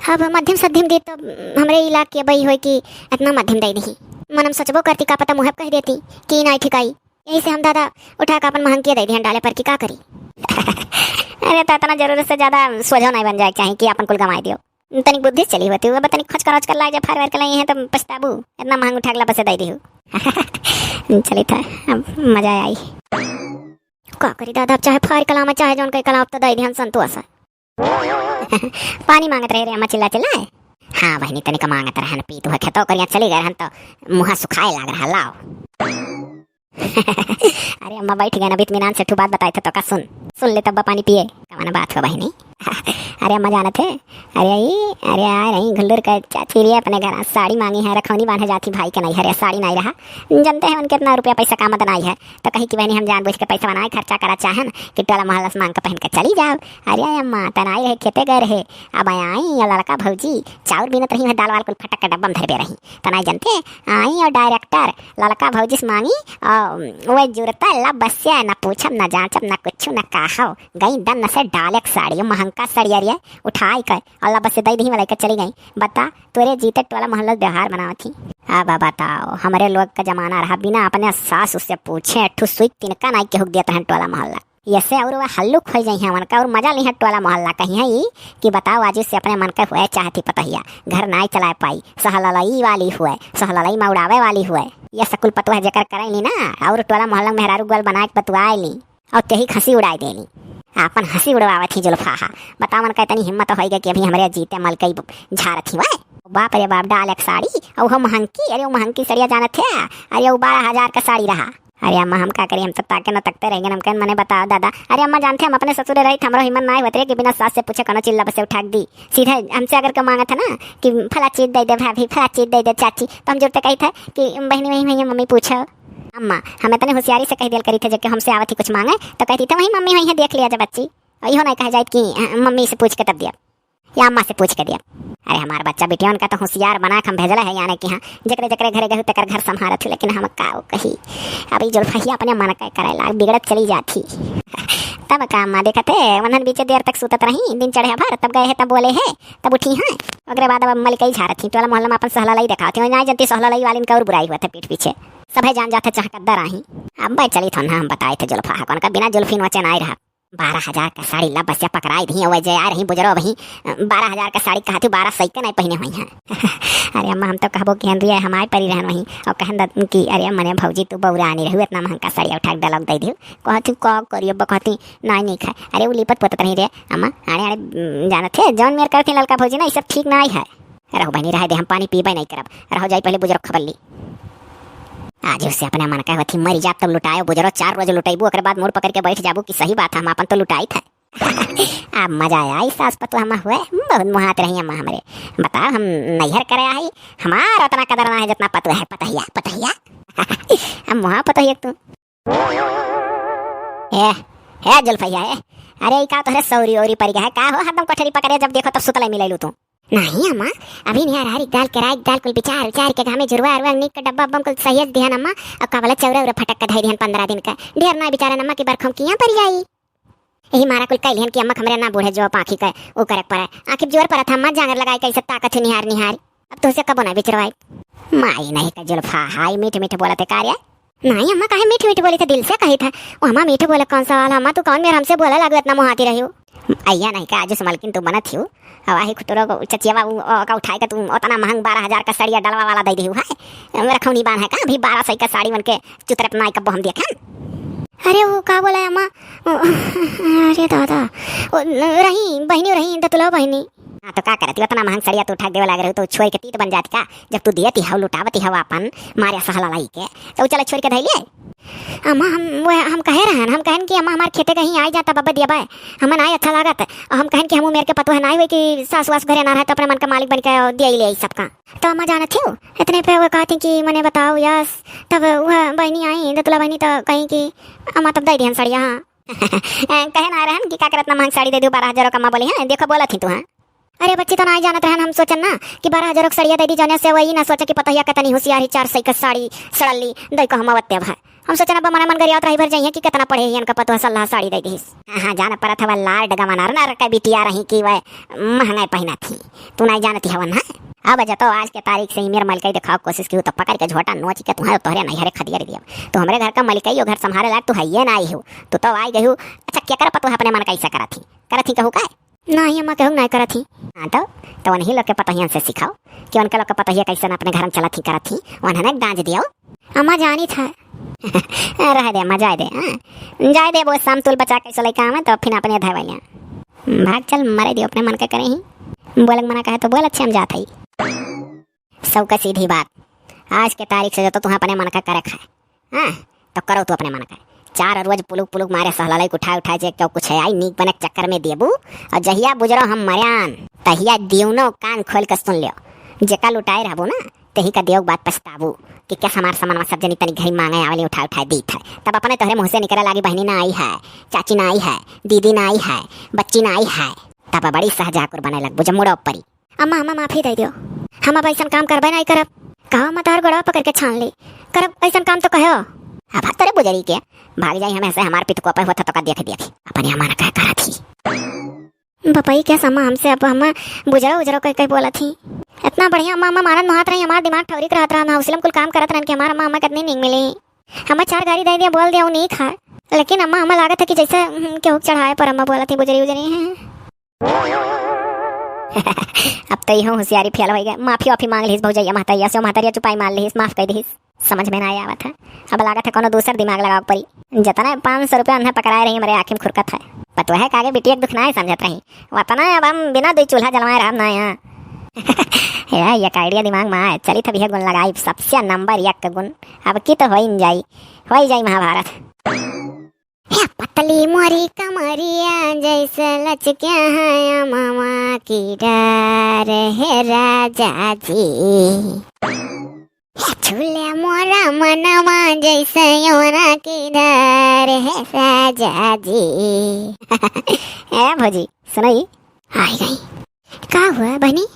अब मध्यम सध्यम दी तो हमरे इलाके बई होई कि इतना मध्यम दे दी। मन हम सोचबो करती, का पता मुँहे कह देती कि नाई ठिकाई। यही से हम दादा उठा के अपन महंगिया दे दिहन डाले पर कि का करी। अरे तो इतना जरूरत से ज्यादा सोझो नहीं बन जाए के चाही कि अपन कुल गंवाई दियो। तनिक बुद्धि चली होती, अब तनिक खोज कर, खोज कर लाग जा, फार वार के लाई है तो पछताबू। इतना महंग उठा के ला बसे दे दिहू। चली था, अब मजा आई। का करी दादा, अब चाहे फार कलाम, चाहे जौन कई कलाम, अब तो दे दिहन संतोष है। पानी मांगत रहे रे अम्मा चिल्ला चिल्लाए। हाँ बहिनी, तनिक मांगत रहन, पी तू खेतो करिया चली गए रहन तो मुँह सुखाए लाग रहा, लाओ। अरे अम्मा बैठ गए ना, इत्मीनान से ठू बात बताए थे तो का, सुन, सुन ले तब पानी पिए। कवन बात हो बहिनी? अरे अम्मा जानत है, अरे ई, अरे आ रही घुल्लुर का चाची रे अपने घर साड़ी मांगी है, रखौनी बांधे जाती भाई के नहीं, अरे साड़ी नहीं रहा, जानते हैं उनके इतना रुपया पैसा का मत नहीं है, तो कही कि बहिनी हम जान बुझ के पैसा बनाए खर्चा करा चाहन कि टोला मोहल्ला से मांग के पहन के चली जाओ। अरे अम्मा तनाई रहे खेते गए रहे, अब आई और लड़का भौजी चाउर बीनत रही है, दाल वाल कुल फटक के डब्बा में धरबे रही, तनाई जानते आई और डायरेक्टर लड़का भौजी से मांगी और वह जुरता ला बस्या, ना पूछब ना जांचब ना कुछ ना कहो, गई दन से डाले के साड़ी, महंगा साड़ी अरिया उठाई के और ला बस्या दे दी वाला के चली गई। बता तोरे जीते टोला मोहल्ला व्यवहार बनावत ही। अब बताओ, हमरे लोग का जमाना रहा, बिना अपने सास उससे पूछे ठू सुई तिनका नाई के हुक देत रहन टोला मोहल्ला। ऐसे और वह हल्लुक हो जाई हैं उनका और मजा ली है टोला मोहल्ला कहीं है ई कि बताओ आज से अपने मन के हुए चाहती पतहिया, घर नाई चलाए पाई, सहललई वाली हुए, सहललई में उड़ावे वाली हुए। ये सकुल पतुआ जेकर करे ली ना और टोला मोहल्ला में मेहरारू गोल बनाए के बतुआए ली। और तेही खसी उड़ाई देली। आपन हंसी उड़वावत ही जुल्फाहा। बतावन का इतनी हिम्मत होई गई कि अभी हमरे जीते मलकई झारत ही वै। बाप रे बाप, डाल एक साड़ी, और वो महंकी, अरे वो महंकी सड़िया जानत है, अरे वो बारह हजार का साड़ी रहा। अरे अम्मा हम का करी, हम तो ताके न तकते रह गए। हम कहन मने बताओ दादा, अरे अम्मा जानते हम अपने ससुरे रही, हमरो हिम्मत ना होत रहे कि बिना सास से पूछे कोनो चिल्ला बसे उठा के दी। सीधे हमसे अगर के मांगत है ना कि फला चीज दे दे भाभी, फला चीज दे दे चाची, तो हम जुरते कही थे कि बहनी वही भैया मम्मी पूछो। अम्मा, हम इतने होशियारी से कह दियल करी थे, जेके हमसे आवत ही कुछ मांगे, तो कहती थे, "वही मम्मी वही है, देख लिया जा बच्ची।" और इहो नहीं कहा जाए कि, "अ, मम्मी से पूछ के तब दिया, या अम्मा से पूछ के दिया।" अरे हमार बच्चा बिटिया, उनका तो होशियार बना के हम भेजले है, यानी कि हाँ, जकरे जकरे घरे गहू तकर घर संभारत हूँ, लेकिन हम का वो कही, अब ई जुल्फहिया अपने मन के करे लाग, बिगड़त चली जात ही। तब का अम्मा देखते, वनन बीचे देर तक सुतत रही, दिन चढ़े भर, तब गए है, तब बोले है, तब उठी हैं, ओकरे बाद अब मलिकई झारत ही, टोला मोहल्ला में अपन सहललई देखावत ही, ना जनती सहललई वालिन का और बुराई हुआ था पीठ पीछे। सभे जान जाते चहकद्दर आही। अब्बे चली थो ना, हम बताए थे जुल्फा हकन का बिना जुल्फी नोचे नाई रहा। बारह हजार का साड़ी ला बसिया पकड़ाई दी, वह जे आ रही बुजरो वही, बारह हजार का साड़ी कहती, बारह सौ के नहीं पहने हुई हैं। अरे अम्मा, हम तो कहबो कि हंदिया हमारे परी रहन वहीं, और कहन द-, कि अरे मने भौजी तू बौरा आनी रहू, इतना महंगा साड़ी उठा के डलक दे दियो। कहती का करियो, बकहती नाई नहीं खाए। अरे वो लिपत पोतत रही रे अम्मा, आड़े आड़े, उम, जानत है, जौन मेर करती ललका भौजी ना, ये सब ठीक नाई है। रहो बहनी, रहे दे, हम पानी पीबे नहीं करब। रहो जाई पहले बुजुर्ग खबर ली। आज उससे अपने मन का होती मरी जाब तब लुटायो बुजुर्ग, चार रोज लुटाइबू, ओकरे बाद मुड़ पकड़ के बैठ जाबू कि सही बात है, हम अपन तो लुटाई था। अब मजा आया, इस सास पतुआ हम हुए, बहुत मुहात रही अम्मा हमरे। बताओ, हम नैहर करे आई, हमार उतना कदर ना है जितना पतुआ है, पतहिया, पतहिया। अब मुहा पतहिया तू। ए, ए जुल्फैया, ए। अरे, ई का तोहरे सौरी औरी परि गया है? का हो, हरदम कोठरी पकड़े, जब देखो तब सुतले मिलैलू तू। नहीं अम्मा, अभी निहार हर एक दाल के राई, दाल कुल बिचार उचार के घामे जुरवा अरवा नीक के डब्बा बम कुल सहेज दिहन अम्मा, अब का बोला चौरा उरा फटक के धई दिहन पन्द्रह दिन का। ढेर ना बिचारन अम्मा कि बरखम किया परि जाई। यही मारा कुल कह लिहन कि अम्मा हमरे ना बूढ़े जो आँखी के ऊ करे पड़े। आँखी जोर पर था, अम्मा जांगर लगाई कैसे ताकत है निहार निहार। अब तुझसे कबो ना बिचरवाई। माई नहीं का जुल्फा, हाय मीठ मीठ बोलत है का रे? नहीं अम्मा, काहे मीठ मीठ बोली थे, दिल से कही थे। ओ अम्मा, मीठ बोले कौन सा वाला अम्मा, तू कौन मेर हमसे बोले लागू, इतना मुहाती रही हो। अइया नहीं का, आज से मलकिन तू बनत ही हो। अब आही खुतरो को चचियावा उ, ओ, का उठाए के तू उतना महंग बारह हजार का सड़िया डलवा वाला दे दी है। मेरा खौनी बान है का, अभी बारह सौ का साड़ी बन के चुतरत नाई कब्बो हम देखे। अरे वो का बोला अम्मा? ओ, अरे दादा, ओ, न-, रही बहनी, रही दतुला बहनी। हाँ, तो का करती, उतना महंग सड़िया तू उठा के देवे लाग रहू, तो छोड़ के तीत बन जाती का? जब तू दियती हव, लुटावती हव आपन मारे सहला लाई के, तो चला छोड़ के धइले। अम्मा, हम, वो, हम कहे रहन, हम कहन कि अम्मा, हमार खेते कहीं आई जाता, बब्बे दिया बाय, हमें नाई अच्छा लागत। और हम कहन कि हमू मेर के पतोह नाई हुई कि सास वास घरे ना रहे, तो अपने मन का मालिक बन के दिया ही ले आई सबका। तो अम्मा जानत हो, इतने पे वो कहती कि मने बताओ यस, तब वह बहनी आई, दतुला बहनी, तो कहीं कि अम्मा तब दे दिहन सड़िया, हाँ। कहे ना रहन कि का करत ना महंग साड़ी दे दियो, बारह हजारों का अम्मा बोली, हाँ, देखो बोलत ही तू, हाँ। अरे बच्ची, तो नाई जानत रहन, हम सोचन ना कि बारह हजारों के सड़िया दे दी, जौने से वही ना सोचे कि पतोहिया के तनी होशियार ही, चार सौ के साड़ी सड़ली दई को हम अवत्य भा। हम सोचन अब मने मन गरियावत रही भर जाइए कि कितना पढ़े ही इनका पतोह सल्लाह साड़ी दे दीस। हाँ, हाँ, जान परत हवा लार्ड गवनर ना रखे बिटिया रही कि वह महंगाई पहना थी। तू नाई जानती हवन, हाँ? अब जतो आज के तारीख से ही मेर मलकई दिखाओ कोशिश की तो पकड़ के झोटा नोच के तुम्हारे तोहरे नैहरे खदिया दिया। तू हमरे घर का मलकई हो, घर संभारे लायक तू हइये ना आई हो। तू तो आई गई हो। अच्छा, क्या कर पतोह अपने मन का ऐसा करत ही? करत ही कहू का? नाही अम्मा, केहू नाई करत ही। हाँ तो, तो उन्हीं लोग के पतोहियन से सिखाओ कि उनके लोग के पतोहिया कैसे ना अपने घर में चलत ही करत ही, उन्हें ना गांज दियो। अम्मा जानी था। रह दे अम्मा, जाए दे, हाँ। जाए दे, वो शाम तुल बचा कैसे लइका आवे तो फिर अपने धै वालियाँ। भाग चल, मरे दियो, अपने मन के करे ही। बोले के मना कहे तो बोल, अच्छे हम जात हई। सबका सीधी बात, आज के तारीख से जो तो तुहाँ अपने मन का करे खाए। हाँ, तो करो तू अपने मन का। चार रोज पुलुक पुलुक मारे सहललई उठाए उठाए जे क्यों कुछ है आई नीक बने के चक्कर में देबू। और जहिया बुजरो हम मर्यान, तहिया दिउनो कान खोल के सुन लियो। जेका लुटाए रहबू ना, तही का दियो बात पछताबू कि क्या हमार सामान सब जनी तनी घरी मांगे आवेली उठाए उठाए दीत है। तब अपने तोहरे मुँह से निकले लागी बहनी ना आई है, चाची ना आई है, दीदी ना आई है, बच्ची ना आई है। तब बड़ी सहजाकुर बने लगबू जब मुड़ो परी। अम्मा, अम्मा, माफी दे दियो। हम अब ऐसन काम करबे नहीं करब। कहो, हम तोहर गोड़वा पकड़ के छान ली। करब ऐसन काम तो कहो। अब तोरे बुजरी के भाग जाई, हमें से हमार पित को पे होता तो का देख देख। अपने अम्मा ने कह करा थी। बपई के समा हमसे अब हम बुजरो उजरो कह कह बोला थी। इतना बढ़िया अम्मा, अम्मा मारत मुहात रही, हमार दिमाग ठौरी के रहत रहा, हम हौसले में कुल काम करत रहन कि हमार अम्मा, अम्मा कितनी नीक मिली। हमें चार गारी दे दिया, बोल दिया, वो नहीं खा। लेकिन अम्मा, हमें लागत है कि जैसे, हम्म, केहू के चढ़ाए पर अम्मा बोला थी, बुजरी उजरी हैं। अब तो इहो होशियारी फेल होई गए। माफी वाफी मांग लिहिस भौजैया महतैया से, महतरिया चुपाई मार लिहिस, माफ कर दिहिस। समझ में ना आवत है। अब लागत है कोनो दूसर दिमाग लगावे परी। जतना पाँच सौ रुपया उन्हें पकड़ाए रही, हमरे आँखी में खुरकत है। पतोहे कागे बिटिया के दुख ना समझत रही। वतना अब हम बिना दुई चूल्हा जलवाए रहब ना यहाँ। या, एक idea दिमाग में आए, चली तब यह गुण लगाई, सबसे नंबर एक के गुण। अब की तो होई न जाई, होई जाई महाभारत। हे पतली मोरी कमरिया जैसे लचके है अमवा की डार, हे राजा जी। हे छूले मोरा मनवा जैसे यमुना की डार, हे राजा जी। ए भौजी, सुनो ई। आई गई। का हुआ बहनी?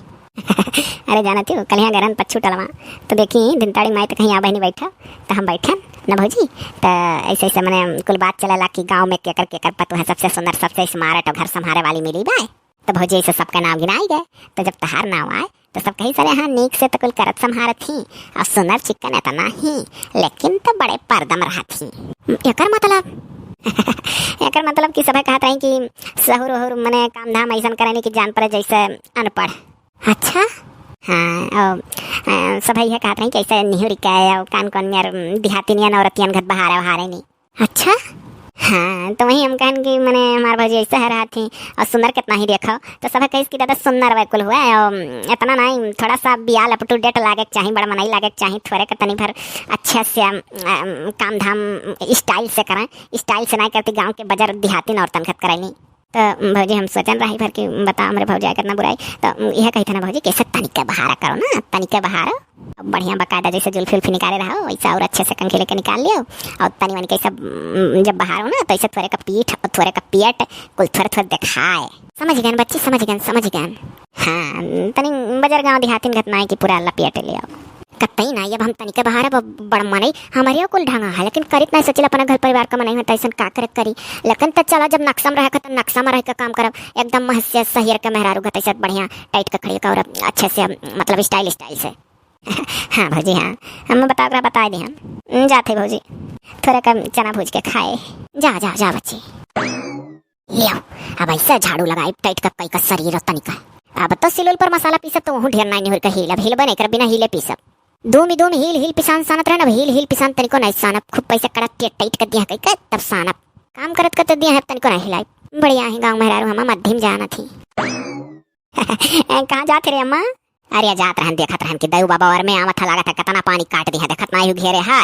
अरे जाना तू, कल यहाँ गरन पच्छू टलवा, तो देखी धिनताड़ी माई तो कहीं आ बहनी बैठा, तो हम बैठन न भौजी, तो ऐसे ऐसे मने कुल बात चलेला कि गाँव में केकर केकर पतोह सबसे सुंदर, सबसे smart और घर संभारे वाली मिली बाय। तो भौजी ऐसे सबका नाम गिनाई गए, तो जब तहार नाम आए तो सब कही, "सरे हाँ, नीक से तो कुल करत संभारत ही, और सुनर चिक्कन इतना ही, लेकिन तो बड़े परदम रहत ही।" एकर मतलब? एकर मतलब कि सभे कहत रही कि सहुर वहुर मने काम धाम ऐसन करेनी कि जान पड़े जैसे अनपढ़। अच्छा? हाँ, और, अ, सभे यह कहत रही कि ऐसे निहुरी के और कान कौन में देहाती नियन औरतियन घत बहारे वहारे नी। अच्छा? हाँ, तो वही हम कहन कि मने हमार भौजी ऐसे है रहत ही, और सुंदर कितना ही देखो, तो सब कहिस कि दादा सुंदर वैकुल हुआ है, और इतना नहीं, थोड़ा सा बियाल up to date लागे के चाही, बड़ा मनई लागे के चाही, थोड़े के तनी भर अच्छे से, अम, अम, काम धाम style से करें, style से नहीं करती, गाँव के बजर देहाती औरतन खत करेनी। तो भौजी हम सोचन रही भर कि बता हमरे भौजाई कितना बुराई, तो यह कही था ना भौजी, कैसे तनिका बहारा करो ना, तनिका बहारो। बढ़िया बकायदा जैसे जुल्फी उल्फी निकाले रहो, वैसे और अच्छे से कंघी लेके निकाल लियो। और तनी मनी कैसे, उम, जब बहारो ना, तो ऐसे थोड़े का पीठ और थोड़े का पेट, कुल थोड़े थोड़े दिखाए। समझ गए बच्ची, समझ गए, समझ गए। हाँ, तनी बजर गाँव देहाती में घटनाएं की पूरा लपेट लियो। कतई ना, अब हम तनिके बहार अब बड़ मनई, हमरे कुल ढंगा है, लेकिन करित नहीं सोचिल अपना घर परिवार का मनई होता, ऐसन का करे करी। लेकिन तो चला, जब नक्शा में रहे के, तो नक्शा में रह के काम करब, एकदम महसिया सहियर के मेहरारू घटै से बढ़िया tight ककड़ी का और अच्छे से, मतलब style, style से। हाँ भौजी, हाँ, हम बताओ, ओकरा बताए दे हम। हम्म, जाते भौजी, थोड़ा कम चना भूज के खाए। जा, जा, जा बच्ची। लियो, अब ऐसे झाड़ू लगाई tight ककई का शरीर और तनिका। अब तो सिलुल पर मसाला पीसब तो वहू ढेर नाई निहुर के हिलब, हिलबे नहीं कर बिना हिले पीसब। दूम ही दूम हील हील पिसान सानत रहन, अब हील हील पिसान तनिको नहीं सानब, खूब पैसे कड़क के tight कर दिया कई के तब सानब। काम करत करत दिया है तनिको नहीं हिलाई। बढ़िया है गाँव मेहरारू हमा मध्यम जानत ही। ए, कहाँ जात रे अम्मा? अरे जात रहन, देखत रहन कि दऊ बाबा और में आवत है, लागत है कितना पानी काट दिया, देखत ना यू घेरे है।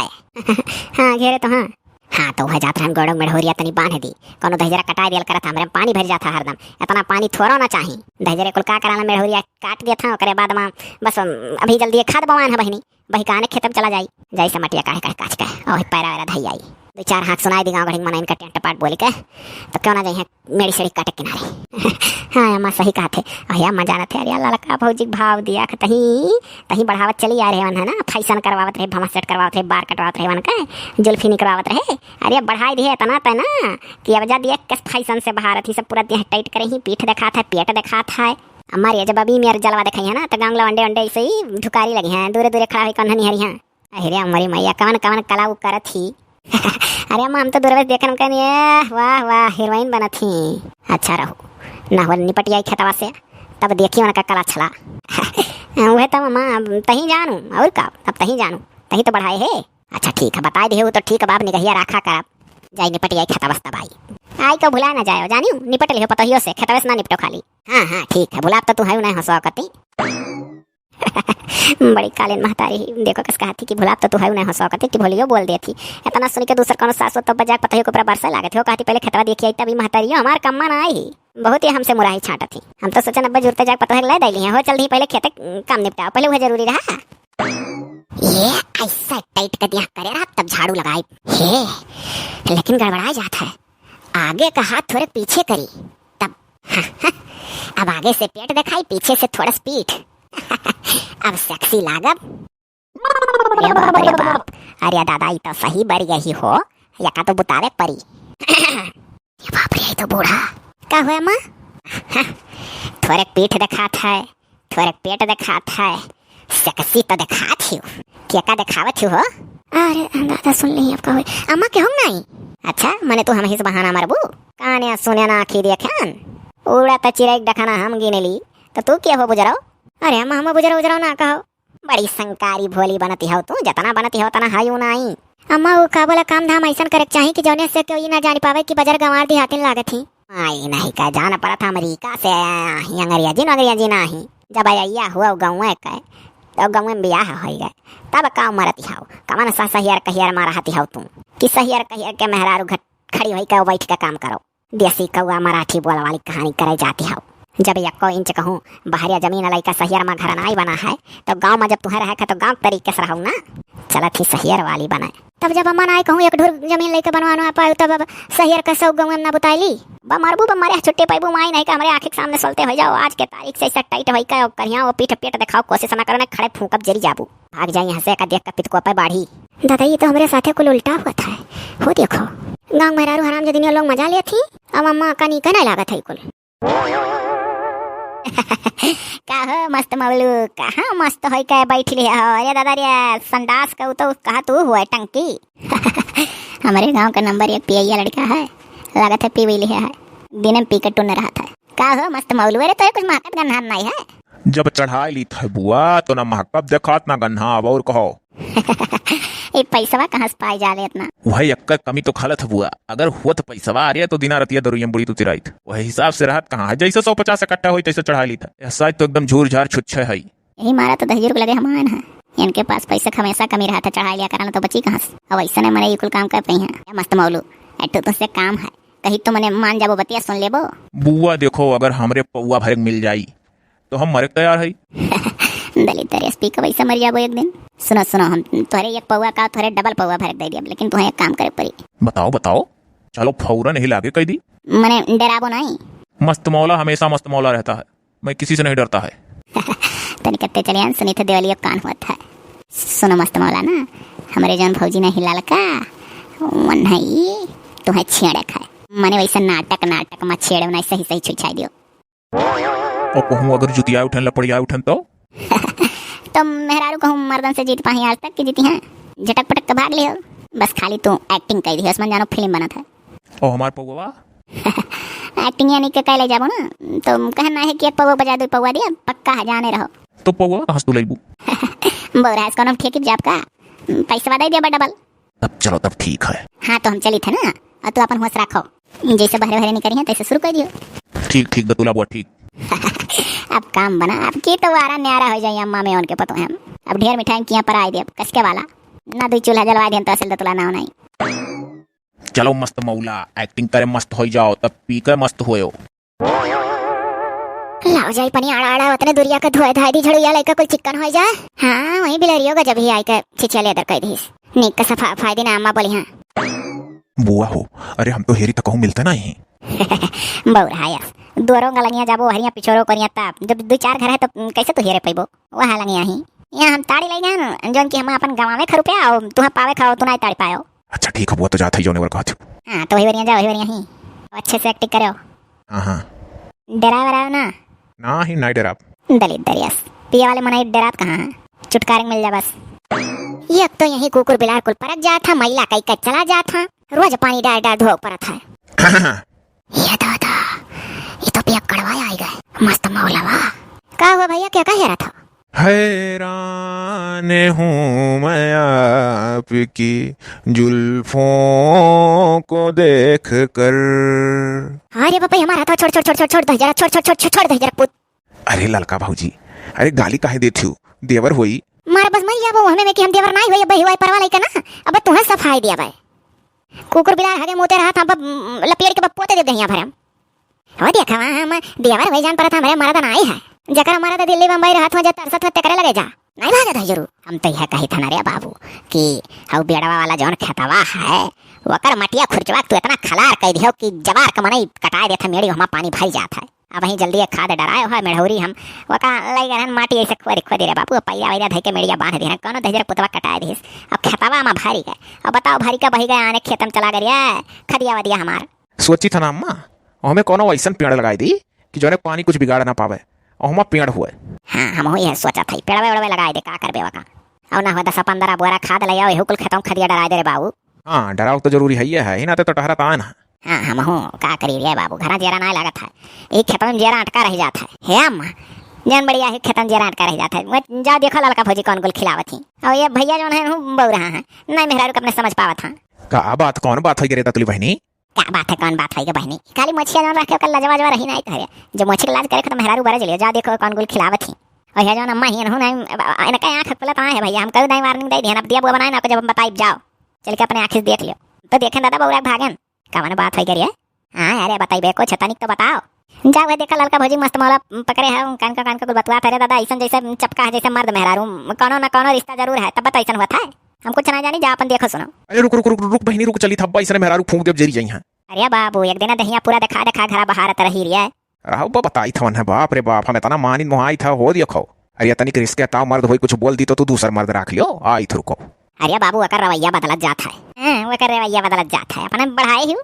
हाँ घेरे तो हाँ। हाँ तो वह जात रहन गोड़ो मेढ़ोरिया तनी बांध दी, कोनो दहिजरा कटाई दियल करत, हमरे में पानी भर जात है हरदम, इतना पानी थोड़ो ना चाही। दहिजरे कुल का कराला, मेढ़ोरिया काट दिया था, ओकरे बाद में बस अभी जल्दी खाद बवान है बहिनी। बहिकाने खेतम चला जाई, जाई से मटिया काढ़े काढ़े काच के, और पैरा वैरा धई आई। दो चार हाथ सुनाई दी गाँव गढ़ी के मनइन का टेंट पाट बोली के, तो क्यों ना जाई है मेरी सड़क काटे किनारे। हाँ अम्मा सही कहा थे, अरे अम्मा जानत है, अरे लड़का भौजी के भाव दिया ख तही, तही बढ़ावत चली आ रहे वन है ना, फैशन करवावत रहे, भमसेट करवावत रहे, बार कटवावत रहे वन का, जुल्फी निकरवावत रहे, अरे बढ़ाई दिए इतना तय ना कि अब जा दिए कस फैशन से बाहर थी, सब पूरा देह टाइट करे ही, पीठ देखात है, पेट देखात है। अम्मा रे जब अभी मेर जलवा देखाई है ना, तो गाँव लवंडे वंडे ऐसे ही धुकारी लगी हैं, दूरे दूरे खड़ा हुई कौन निहरी हैं। अरे हमरी मैया, कवन कवन कला उ करत ही। अरे अम्मा, हम तो दूरवे से देखन कहनी, "एह, वाह वाह, हीरोइन बनत ही।" अच्छा रहो, ना हो निपट आई खेतवा से, तब देखी उनका कला छला। वह तो अम्मा, अब तही जानू, और का, अब तही जानू, तही तो बढ़ाए है। अच्छा ठीक है, बताई दे हो तो ठीक है, बाप निगहिया राखा करब, जाई निपट आई खेतवा से तब आई। आई को भुला ना जाओ, जानियो, निपट लिहो पतोहियो से, खेतवे से ना निपटो खाली। हाँ हाँ ठीक है, भुलाब तो तू है नहीं हंसवा कती। बड़ी कालीन महतारी ही, देखो कस कहत ही कि भुलाब तो तू है नहीं हंसवा कती कि भोलियो बोल देत ही। इतना सुन के दूसर कोनो सासु तो बजाक पतोहियो के ऊपर बरसे लागत ही, वो कहती पहले खेतवा देखी आई तभी महतारियो हमार कम्मा ना आई ही। बहुत ही हमसे मुराही छाटत ही। हम तो सोचन अब्बे जुरते जाक पतोहिया ले दैली हैं, हो चल दी पहले खेते काम निपटाओ, पहले वह जरूरी रहा। ये ऐसा टाइट कर दिया करे रहा तब झाड़ू लगाई। हे, लेकिन गड़बड़ा जात है। आगे का हाथ थोड़े पीछे करी, तब अब आगे से पेट दिखाई, पीछे से थोड़ा सा पीठ। अब सेक्सी लागब। अरे बाप रे बाप, अरे दादा, ई तो सही बर गई हो, यका तो बुतावे परी। ये बाप रे, ई तो बूढ़ा। का हुआ माँ? थोड़े पीठ दिखात है, थोड़े पेट देखात है, सेक्सी तो देखात ही हो। के का देखावत ही हो? अरे दादा, सुन ली अब का होई। अम्मा के हम नहीं। अच्छा, मने तू हम ही से बहाना मारबू? काने सुने ना आँखी देखेन। उड़ा त चिरई डखना हम गिने ली, तो तू के हो बुजराओ? अरे अम्मा, हम बुजराओ उजराओ ना कहो। बड़ी संकारी भोली बनती हो तू, जतना बनती हो तना हायू नाई। अम्मा, वो का बोला, काम धाम ऐसन करे के चाही कि जौने से कोई ना जान पावे कि बजर गंवार देहातिन लागत ही। आई नहीं का जान पड़त, अमेरिका से आया ही, अंग्रेजी न अंग्रेजी नाही। जब आया हुआ गाँव के, तो गाँव में बियाह होई गए, तब का मरती हो, कमन सा सहियर कहियर मारा हती हो तू, कि सहियर कहियर के मेहरारू घट खड़ी होई के बैठ के काम करो। देसी कौआ मराठी बोल वाली कहानी करे जाती हो। जब यक्को इंच कहूँ बहरिया जमीन लइका सहियर मा घर नाई बना है, तो गाँव मा जब तुहे रहे के तो गाँव तरीके से रहू ना। चलत ही सहियर वाली बने। तब जब अम्मा नाई कहूँ एक ढुर जमीन लइका बनवानो आ पाए, तब अब सहियर का सौ गाँव में ना बुताई ली। बा मरबू बा मरे छुट्टी पैबू माई नहीं का हमरे आँखी के सामने सोलते हो जाओ। आज के तारीख से ऐसा टाइट होई का करिया वो पीठ पेट दिखाओ, कोशिश ना करो ना खड़े फूंकब जरी जाबू। भाग जाई यहाँ से, एका देख के पितकोपे बाढ़ी। दादा, ये तो हमरे साथे कुल उल्टा हुआ था। हो देखो, गाँव मेहरारू हराम जदिनिया लोग मजा लेत ही, अब अम्मा का नीका नहीं लागत है कुल। का हो मस्त मौलू, कहाँ मस्त होई के बैठ ली हो? अरे दादा रे, संडास का उ तो कहा तू हुआ टंकी। हमारे गांव का नंबर एक पियैया लड़का है, लागत है पी भी लिया है, दिन में पी के टुन रहा था। का हो मस्त मौलू, अरे तो कुछ महकत गंधान नहीं है। जब चढ़ाई ली था बुआ, तो ना महकब देखात ना गन्हाब, और कहो। ए पैसवा कहाँ से पाए जाले इतना? वही एक्का कमी तो खालत है बुआ, अगर होत पैसवा आ रहा तो दिना रतिया दरुइया बुड़ी तू तिराइत। वही हिसाब से रहत कहाँ है, जैसे सौ पचास इकट्ठा होई तैसे चढ़ाई ली था। यह साइज तो एकदम झूर झार छुच्छे है। यही मारा तो दहिजर के लगे हम आयन है, इनके पास पैसे का हमेशा कमी रहत है, चढ़ाई लिया कराना तो बची कहाँ से? अब ऐसे नहीं मरे ये कुल काम कर पाई हैं। ए मस्त मौलू, एठो तुझसे काम है, कहीं तो मने मान जाबो, बतिया सुन लेबो। बुआ देखो, अगर हमरे पौवा भरे के मिल जाई तो हम मरे के तैयार हई। दलित तेरे एसपी का वैसे मर जाबो एक दिन। सुनो सुनो, हम तोहरे एक पौवा का तोहरे डबल पौवा भर के दे दिया, लेकिन तुम्हें एक काम करे पड़ी। बताओ बताओ, चलो फौरन ही लागे कह दी। मने डराबो नहीं। मस्त मौला हमेशा मस्त मौला रहता है, मैं किसी से नहीं डरता है। तनिक ते चले आन, सुनी थे देवलियो कान हुआ था। सुनो मस्त मौला ना, हमरे जौन भौजी नहीं ललका, वन है ई, तुम्हें छेड़े खाए। मने वैसे नाटक नाटक में छेड़े नहीं, सही सही छुछाई दियो। और कहूँ अगर जुतिया उठन, लपड़िया उठन तो? तो मेहरारू कहूँ मर्दन से जीत पाही आज तक कि जीती हैं? झटक पटक के भाग लियो, बस खाली तू एक्टिंग कर दी, असमान जानो फिल्म बनत है। और हमार पौवा? एक्टिंग यानी के कहले जाबो ना, तो कहना है कि एक पौवा बजा दो, पौवा दिया, पक्का है, जाने रहो। तो पौवा कहाँ से तू लेबू? बौरा है, कौनो ठेकी जाब का? पैसवा दे दिया बा डबल। तब चलो, तब ठीक है। हाँ, तो हम चली थे ना, और तू अपन होश रखो, जैसे बहरे बहरे निकली हैं, तैसे शुरू कर दियो। ठीक, ठीक, दतुला बुआ, ठीक। अब काम बना, अब की तो वारा न्यारा होइ जाई अम्मा में उनके पतोह हम। अब ढेर मिठाई किया पर आइ दे, अब कसके वाला। ना दुइ चूल्हा जलवाइ देन तो असल दतुला ना होनाई। चलो मस्त मौला, acting करे मस्त होइ जाओ, तब पी के मस्त होयो। लाओ जाई पनी आड़ा आड़ा, ओतने दुरिया के धोए धाए दी झड़ुइया लइका कुल चिक्कन होइ जाए। हाँ, वहीं बिलरियो गजब ही आइ के छिछिया लेदर कइ दीस। नीक के सफा फायदी ना अम्मा बोली हाँ। बुआ हो, अरे हम तो हेरी त कहूँ मिलते नाहीं। बौर हायस, दोरों गलंगिया जाबो हरिया पिछोरो करिया ता, जब दुइ चार घर है तो कैसे तू हेरे पैबो? वह लंगिया ही। यहाँ हम ताड़ी लइ गए न, जौन कि हम अपन गंवावे ख रुपया और तुहाँ पावे ख तू नाहीं ताड़ी पायो। अच्छा ठीक है बुआ, तो जात है जौने वर कहत हो। हाँ, तो वही बरिया जाओ, वही बरिया ही। अच्छे से acting करो। हाँ, हाँ। डेराए वेराए ना? नाहीं, नाहीं डेराब। दलित दरियस। पिए वाले मनई डेरात कहाँ है? चुटकारे मिल जा बस। एक तो यहीं कुकुर बिलार कुल परक जात है, मैला कइ के चला जात है, रोज पानी डार डार धोए परत है। ये दादा, ये तो पियक्कड़वा आइ गए, मस्त मौलवा। का हुआ भइया, क्या कह रहा था? हैरान हूँ मैं आपकी जुल्फों को देख कर। अरे बापा, हमारा हाथ छोड़, छोड़, छोड़, छोड़, छोड़ दे जरा, छोड़, छोड़, छोड़, छोड़, छोड़ दे जरा, पुत। अरे ललका भौजी, अरे गाली काहे देत हू? देवर होई। मारा बस मर जाबो हमें में कि हम देवर नाई होई, अब हुआ परवा लइका ना, अब तुहें सफाई दिया बाय। कुकुर बिलार हगे मुते रहत, हम अब, उम, लपेड़ के अब पोते दे दहिया भरम। हो देखा, वहाँ हम देवर होई जान परत, हमरे मरद नाई है। जकरा मरद दिल्ली बम्बई रहत हो, जे तरसत हो, तेकरे लगे जा। नाई भागत है जरूर। हम तो यह कही था ना रे बाबू कि हऊ बेड़वा वाला जौन खेतवा है, वकर मटिया खुरचवा तू इतना खलार कह दियो कि जवार के मनई कटाए देत है, मेड़ी हमा पानी भर जात है। अब ही जल्दी एक खाद डराए हो मेढ़ौरी हम, वका लई गए रहन माटी ऐसे खोदी खोदी रे बाबू, पैरा वैरा धई के मेड़िया बांध दिहन, कौनो दहिजर पुतवा कटाए दिहिस। अब खेतवा मा भारी गए, अब बताओ भारी का बही गए आने खेत में चला गए रे, खदिया वदिया हमार। सोची था ना अम्मा, हमें कौनो ऐसन पेड़ लगाई दी कि जौने पानी कुछ बिगाड़ ना पावे, और हमा पेड़ हुए। हाँ, हम हो यह सोचा था, पेड़वे ओड़वे लगाई दे, का करबे वका। और ना हो दस पंद्रह बोरा खाद ले आओ, एहू कुल खेतों खदिया डराए दे रे बाबू। हाँ, डराव तो जरूरी है, ये है, इना ते तो टहरत आन है। हाँ, हमहू का करी रे बाबू, घरा जेरा नाय लागत है। ई खेतन जेरा अटका रह जात है। हे अम्मा, जन बढ़िया ही खेतन जेरा अटका रह जात है। वो जाओ देखो ललका भौजी कौन गुल खिलावत ही। और ये भैया जौन है, हूँ बऊ रहा है। नहीं मेहरारू के अपने समझ पावत हाँ। का बात, कौन बात होई गे रे दतुली बहिनी? का बात है, कौन बात होई गे बहिनी? खाली मोछिया जौन रखे ओकर लजवा जवा रही नहीं तोहरे। जब मोछी के लाज करे खत्म मेहरारू बरज लियो, जाओ देखो कौन गुल खिलावत ही। और ये जौन अम्मा ही हूँ नहीं, इनका आँख खुलत ना है भैया, हम करू दाई warning दे दिहन, अब दिया बुआ बनाए ना, जब हम बताई जाओ। चल के अपने आँखी से देख लियो। तो देखें दादा बउरा के भागेन। कवन बात होई गे रे? हाँ, अरे बताइबे कुछ, तनिक तो बताओ। जा वह देखा ललका भौजी मस्त मौला पकड़े है, कान का, कान का कुल बतुआ फेरे दादा, ऐसन जैसे चपका है जैसे मर्द मेहरारू, कौनो ना कौनो रिश्ता जरूर है, तब तो ऐसन हुआ था। हम कुछ ना जानी, जा अपन देखो सुनो। अरे रुक, रुक, रुक, रुक बहिनी, रुक, चली थब्बा, ऐसने मेहरारू फूंक देब जरी जइहाँ। अरे बाबू, एक दिन दहिया पूरा देखा देखा घरा बहारत रही रे। अरे वो बताई थवन है, बाप रे बाप, हम इतना मानिन मोहाई था, हो दियो खो। अरे तनिक रिस्के ताव मर्द होई, कुछ बोल दी तो तू दूसर मर्द राख लियो, आई थुरको। अरे बाबू, ओकर रवैया बदलत जात है। हाँ, ओकर रवैया बदलत जात है, अपने बढ़ाए ही।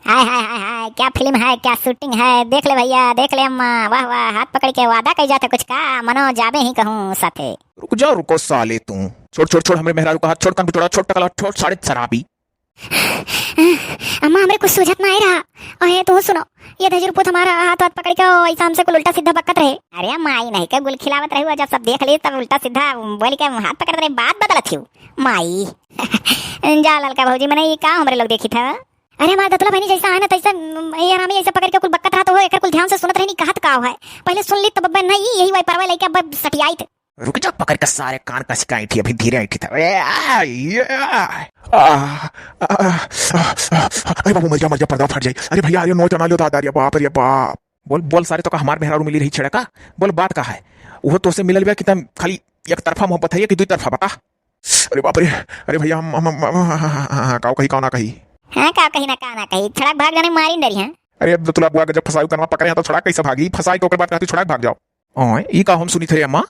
हाय, हाय, हाय, हाय, क्या फिल्म है, क्या shooting है, देख ले भैया, देख ले अम्मा, वाह, वाह, हाथ पकड़ के वादा कही जात है कुछ का, मनो जाबे ही कहूँ साथे। रुक जाओ, रुको साले तू। छोड़, छोड़, छोड़, हमरे मेहरारू का हाथ छोड़, कान बिटोड़ा, छोड़, टकला, छोड़, सारे शराबी। अम्मा, हमरे कुछ सूझत ना आई रहा। अहे, तू सुनो, ये दहिजर पूत हमारा हाथ वाथ पकड़ के ऐसा हमसे कुल उल्टा सीधा बकत रहे। अरे माई, नहीं के गुल खिलावत रही हो, जब सब देख ली तब उल्टा सीधा बोल के हाथ पकड़त रही, बात बदलत ही माई। जा ललका भौजी, मने ये का हमरे लोग देखी था? अरे हमार दतुला बहनी जैसा है ना तैसा, ये हरामी ऐसे पकड़ के कुल बकत रहा तो हो, एकर कुल ध्यान से सुनत रहनी कहत का है। पहले सुन ली तब अब नहीं, यही वाई परवा लेके अब सटियाई थे। रुक जा, पकड़ के सारे कान का सिकाई थी, अभी धीरे आई थी था। ए, आ, ये, आ, आ, आ, आ, अरे बाबू, मर जा, मर जा, पर्दा फट जाई। अरे भैया, अरे नोट ना लियो दादा, अरे बाप, अरे बाप। बोल, बोल सारे, तो का हमार मेहरारू मिली रही छेड़ा का? बोल, बात का है? वो तो से मिलल बा कि तम खाली एक तरफा मोहब्बत है कि दुई तरफा, बता। अरे बाप रे, अरे भैया, हम, हम, हम, हम, हाँ, हाँ, हाँ, हाँ, काऊ कही, काऊ ना कही। हाँ, काऊ कही ना, काऊ ना कही, छड़ाक भाग जाने मारी डरी हैं। अरे अब तो तुला बुआ के जब फसायु कनवा पकड़े हैं तो छड़ाक कैसे भागी? फसाई के ओकर बाद कहती छड़ाक भाग जाओ। ओए, ई का हम सुनी थे रे अम्मा?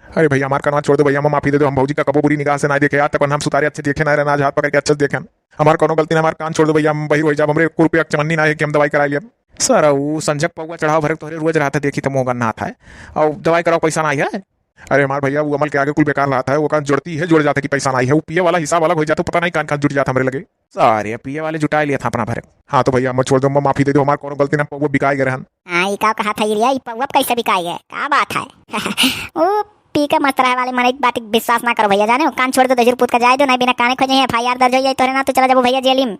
अरे भैया, हमार कनवा छोड़ दो भैया, हम माफी दे दो, हम भौजी का कबो बुरी निगाह से ना देखे, आज तक हम सुतारे अच्छे देखे ना रहे, ना आज हाथ पकड़ के अच्छे से देखें। हमार कौनो गलती ना, हमार कान छोड़ दो भैया, हम बहिर हो जाब, हमरे एक रुपया के चमन्नी ना है कि हम दवाई कराई लेब। सर, ऊ संझक पौवा चढ़ाव भरे तोहरे रोज रहत है, देखी तो मुँह गन्ना हाथ है, और दवाई कराओ पैसा ना आई है। अरे हमार भैया, वो अमल के आगे कुल बेकार रहत है, वो कान जुड़ती है, जुड़ जाते कि पैसा ना आई है, वो पिए वाला हिसाब अलग हो जाते, पता नहीं कान कान जुड़ जाते हमरे लगे। सारे पिए वाले जुटाए लिया था अपना भरे। हाँ तो भैया, हम छोड़ दो, हम माफी दे दो, हमार कौनो गलती ना, पौवा बिकाए गए रहन। हाँ, ई का कहा था रे, ई पौवा कैसे बिकाए गए? का बात है? वो पी के मस्त रहे वाले मन एक बात विश्वास ना करो भैया, जाने हो, कान छोड़ दो, दहिजर पूत का जाए दो, नहीं बिना काने खोजे ही F I R दर्ज हो जाए तोहरे ना, तो चला जाबो भैया जेलिम।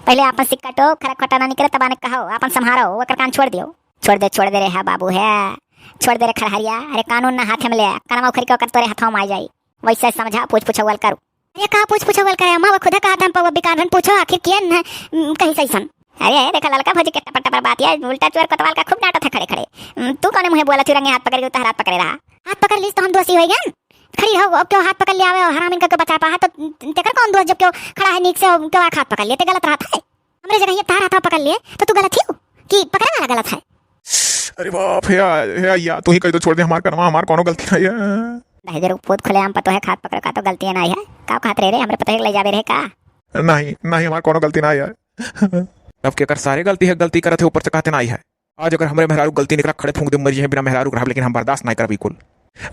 पहले आपन सिक्का टो, खरा खोटा ना निकले, तब आने कहो, आपन संभारो, ओकर कान छोड़ दियो। छोड़ दे, छोड़ दे रे, है बाबू, है। छोड़ दे रे खरहरिया, अरे कानून ना हाथे में ले, कनवा उखरि के ओकर तोरे हथवा में आ जाई। वैसे समझा, पूछ पुछौल करू। अरे का पूछ पुछौल करे अम्मा, वो खुदा कहत हम पौवा बिकान रहन, पूछो आखिर किए न, उम, कहीं सैसन। अरे, अरे, देखा ललका भौजी के टपर टपर बात, ये उल्टा चोर कोतवाल का खूब डांटत है खड़े खड़े। उम, तू कौने मुँहे बोलत ही, रंगे हाथ पकड़ के तू तहरात पकड़े रहा। हाथ पकड़ लीस तो हम दोषी होइ गए। खड़ी रहो, अब क्यों हाथ पकड़ लिया आवे, हराम इनका क्यों बचा पा है, तो तेकर कौन दोष जब क्यों खड़ा है नीक से, क्यों आँख हाथ पकड़ लिए, ते गलत रहत है। हमरे जगह ये तार हाथवा पकड़ लिए, तो तू गलत ही हो कि पकड़े वाला गलत है? अरे बाप, हे, हे अइया, तू ही कहि दो, छोड़ दे हमार कनवा, हमार कौनो गलती नाहीं है। दही दे रुक, पूत खुलेआम पतोहे खात पकड़ का तो गलती नाहीं है। का खात रहे रे, हमरे पतोहे के ले जाबे रहे का? नाहीं, नाहीं, हमार कौनो गलती नाहीं है। अब केकर सारे गलती है, गलती करत है, ऊपर से कहते नाहीं है। आज अगर हमरे मेहरारू गलती निकरा, खड़े फूंक दे, मर जाए बिना मेहरारू के रहब, लेकिन हम बर्दाश्त नाहीं करब ई कुल।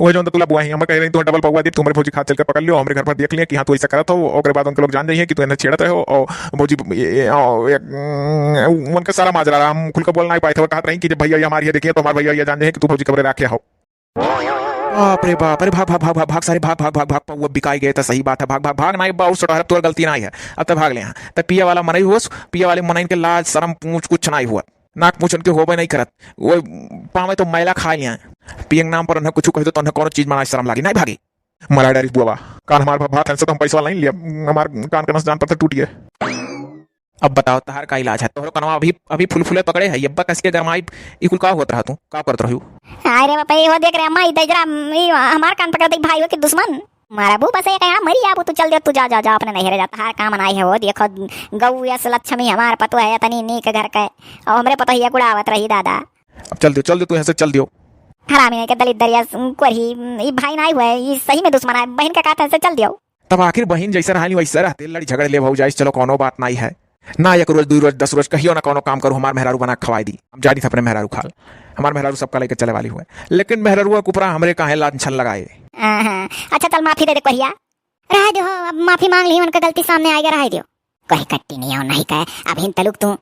वह जौन तो तुला बुआ ही, हम कह रही, तू डबल पौवा दीप, तू हमरे भौजी खात चल के पकड़ लियो, हमरे घर पर देख लिया कि हाँ, तू ऐसा करत हो, ओकरे बाद उनके लोग जान जाइए कि तू इन्हें छेड़त रहो, और भौजी, ये, ये, और एक, उम, उनका सारा माजरा रहा, हम खुल के बोल नाहीं पाए थे, वो कहत रही कि जब भैया ये हमारी है, देखिए तो हमारे भैया ये जान जाइए कि तू भौजी कबरे राखे हो। बाप रे बाप, अरे भाग, भाग, भाग, भाग, भाग, सारे भाग, भाग, भाग, भाग, पौवा बिकाई गए तो सही बात है, भाग, भाग, भाग, नाहीं बाऊ, छोटा, अब तोर गलती नाहीं है, अब तो भाग ले यहाँ, तब पिए वाला मनई होस, पिए वाले मनई के लाज, शरम, पूछ, कुछ नाहीं हुआ। नाक पूछ उनके होबे नाहीं करत। वो पावे तो मैला खा लिया। पिए के नाम पर उन्हें कुछ कह दो तो उन्हें कौनो चीज में शरम लागी। नाहीं भागी। मरा डरिस बुआ। कान हमार भभात है, तो हम पैसा नहीं लिया। हमार कान का नस जान पर से टूट गया। अब बताओ, तहार का इलाज है? तोहरो कनवा अभी, अभी फुलफुले पकड़े है। यब्बा कस के गरमाई, ई कुल का होत रहा तू? का करत रहू? अरे बाप रे, हो देख रे अम्मा, ई दजरा, ई हमार कान पकड़ दे भाई हो कि दुश्मन। मारबू बस एक यहाँ मरी जाबू, तू चल दे, तू जा, जा, जा, अपने नैहरे जा, तहार काम नाहीं है, वो देखो गऊ यस लक्ष्मी हमार पतोह है, इतनी नीक घर के, और हमरे पतोहिया कुड़ावत रही दादा। अब चल दियो, चल दियो, तू यहाँ से चल दियो। हरामी नहीं के दलित दरिया स-, कोरही, ई भाई नाहीं हुए, ई सही में दुश्मन है, बहिन का कहत है से चल दियो। तब आखिर बहिन जैसे रहनी वैसे रहते, लड़ी झगड़ ले भाऊ जाइस, चलो कौनो बात नाहीं है। ना एक रोज, दुई रोज, दस रोज, कहियो ना कौनो काम करू, हमार मेहरारू बना के खवाई दी। हम जानी थे अपने मेहरारू खाल, हमार मेहरारू सबका लेके चले वाली हुए, लेकिन मेहरारू के ऊपरा हमरे काहे लांछन लगाए। हाँ, हाँ। अच्छा चल माफी दे दे कोरिया। रहे दो, अब माफी मांग ली, उनका गलती सामने आएगा, रहे दो। कहे कट्टी नहीं आओ, नहीं कहे, अभिन तलुक तू।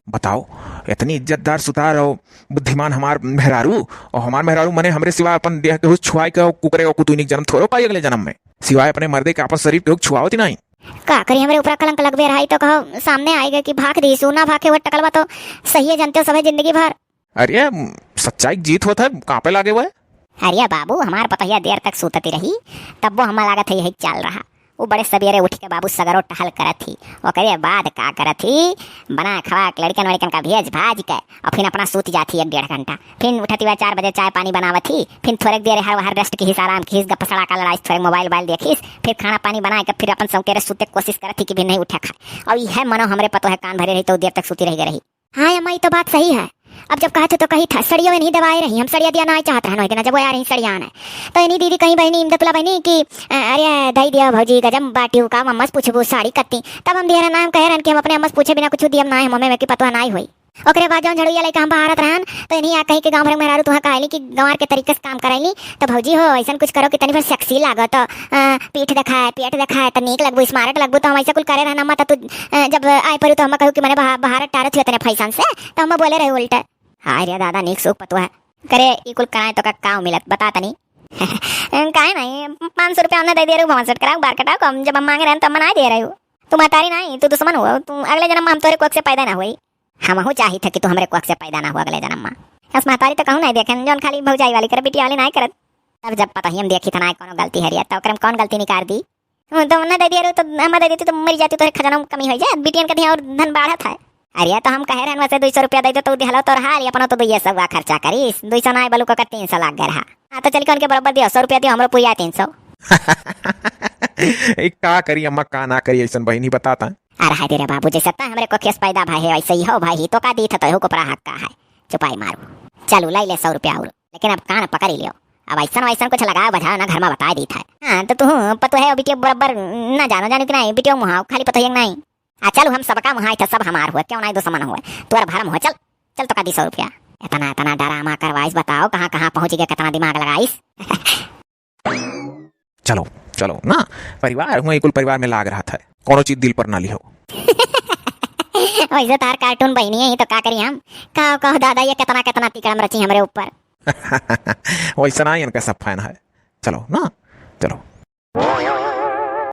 बताओ, इतनी इज्जतदार सुतार और बुद्धिमान हमार मेहरारू, और हमार मेहरारू मने हमरे सिवा अपन देह के हुस छुआई के कुकरे और कुतुइनी के जन्म थोड़ो पाई अगले जन्म में। सिवाय अपने मर्दे के आपन शरीर के हुक छुआवत ही नाहीं। का करी, हमरे ऊपर कलंक लगबे रहा, ई तो कहो सामने आएगा कि भाग दी, सू ना भागे, वो टकलवा तो सही है, जानते हो, सभे जिंदगी भर। अरे, सच्चाई के जीत होत है, कांपे लागे हुए। अरे बाबू, हमार पतोहिया देर तक सूतती रही, तब वो हमें लागत है यही चाल रहा। वो बड़े सबेरे उठ के बाबू सगरो टहल करत ही, ओकरे बाद का करत ही, बना खवा के लड़कन वड़कन का भेज भाज के और फिर अपना सूत जात ही एक डेढ़ घंटा। फिर उठत ही वह चार बजे चाय पानी बनावत ही, फिर थोड़े देर हर वहर रेस्ट की हिस, आराम की हिस, गप्पा सड़ाका लड़ाइस, थोड़े मोबाइल वोबाइल देखिस, फिर खाना पानी बना के फिर अपन सौकेरे सूते के कोशिश करत ही कि भी नहीं उठे खाए। और यह मनो हमरे पतोह कान भरे रही तो देर तक सूती रह गई रही। हाँ अम्मा, ई तो बात सही है। अब जब कहत हो तो कही था, सड़ियो इन्हीं दवाए रही, हम सड़िया दिया ना चाहत रहन, वही दिन जब वो आ रही सड़िया आने, तो इन्हीं दीदी कहीं बहनी इमदतुल्ला बहनी कि, अ, अरे दई दिया भौजी, गजब बाटी हुका, मम्मा से पूछबू साड़ी कत्ती, तब हम दिया ना, हम कहे रहन कि हम अपने अम्मा से पूछे बिना कुछ दियम ना, हम हमें की पतवा ना हुई। ओकरे बाद जौन झड़ुइया लेके हम बहारत रहन, तो इन्हीं आ कहीं के गाँव भर में मेहरारू तुहाँ कहली कि गंवार के तरीके से काम करैली, तो भौजी हो, ऐसन कुछ करो कि तनी भर sexy लागो, तो, अ, पीठ देखाए, पेट देखाए, तो नीक लगबू, smart लगबू, तो हम ऐसा कुल करे रहन, अम्मा, तो तू, अ, जब आए परू, तो हम कहू कि मने बहा-, बहारत टारत हुए तने फैशन से, तो हम बोले रहे उल्टे। हाय रे दादा, नीक सुख पतुआ है। करे, ई कुल कराए तो का, का मिलत, बता तनी। काहे नहीं, पाँच सौ रुपया हमने दे दिए रहू, भवन सेट कराओ, बार कटाओ, कम जब हम मांगे रहन, तो हम ना दे रहे हो। तू महतारी नहीं, तू दुश्मन हो, तू अगले जन्म में हम तोरे कोख से पैदा ना हुई। हमहू चाही था कि तू हमरे कोख से पैदा ना हुआ अगले जन्म में। अस महतारी तो कहूँ नहीं देखे, जौन खाली भौजाई वाली करे, बिटिया वाली नहीं करत। तब जब पता ही हम देखी था ना, कोनो गलती हरिया, तो ओकरे में कौन गलती निकाल दी? हम्म, तो ना दे दिया रे, तो हम दे देती तो मर जाती, तोरे खजाना में कमी हो जाए, बिटियन के दिया और धन बाढ़त है। अरे, तो हम कहे रहन वैसे दुई सौ रुपया दे दो, तो दिहलो तोर हाल, ये अपनो तो दुइये सौ खर्चा करीस, दुई सौ ना बलू को कर तीन सौ लाग गए रहा। हाँ, तो चल के उनके बराबर दियो, सौ रुपया दियो, हमरो पूरी आए तीन सौ। ए, का करी अम्मा, का ना करी, ऐसन बहिनी बताता। अरे, हाय रे बाबू, जैसे तय हमरे कोख से पैदा भाई है, वैसे ही हो भाई, ही तो का दी था, तो को परा हक का है, चुपाई मारू। चलू, लाई ले सौ रुपया और, लेकिन अब कान पकड़ ही लियो, अब ऐसन वैसन कुछ लगाओ बजाओ ना, घर में बताए दी था। हाँ, तो तू पतोहे बिटियो बराबर ना जानो, जानो कि नहीं, बिटियो मुहाओ, खाली पतोहे नहीं। आ चल, हम सबका मुहाई था, सब हमार हुए, क्यों नहीं दुश्मन हुए, तोर भरम हुए, चल, चल तो का दी सौ रुपया। इतना, इतना डरामा करवाइस, बताओ कहाँ, कहाँ पहुँच गए, कितना दिमाग लगाइस। चलो, चलो ना, परिवार हुए, कुल परिवार में लाग रहा था, कोनो चीज दिल पर ना लिहो। वैसे तार cartoon बहिनी है, तो का करी हम, कहो, कहो दादा, ये कितना, कितना तिकड़म रची हमरे ऊपर। वैसा ना, इनका सब fan है। चलो ना, चलो।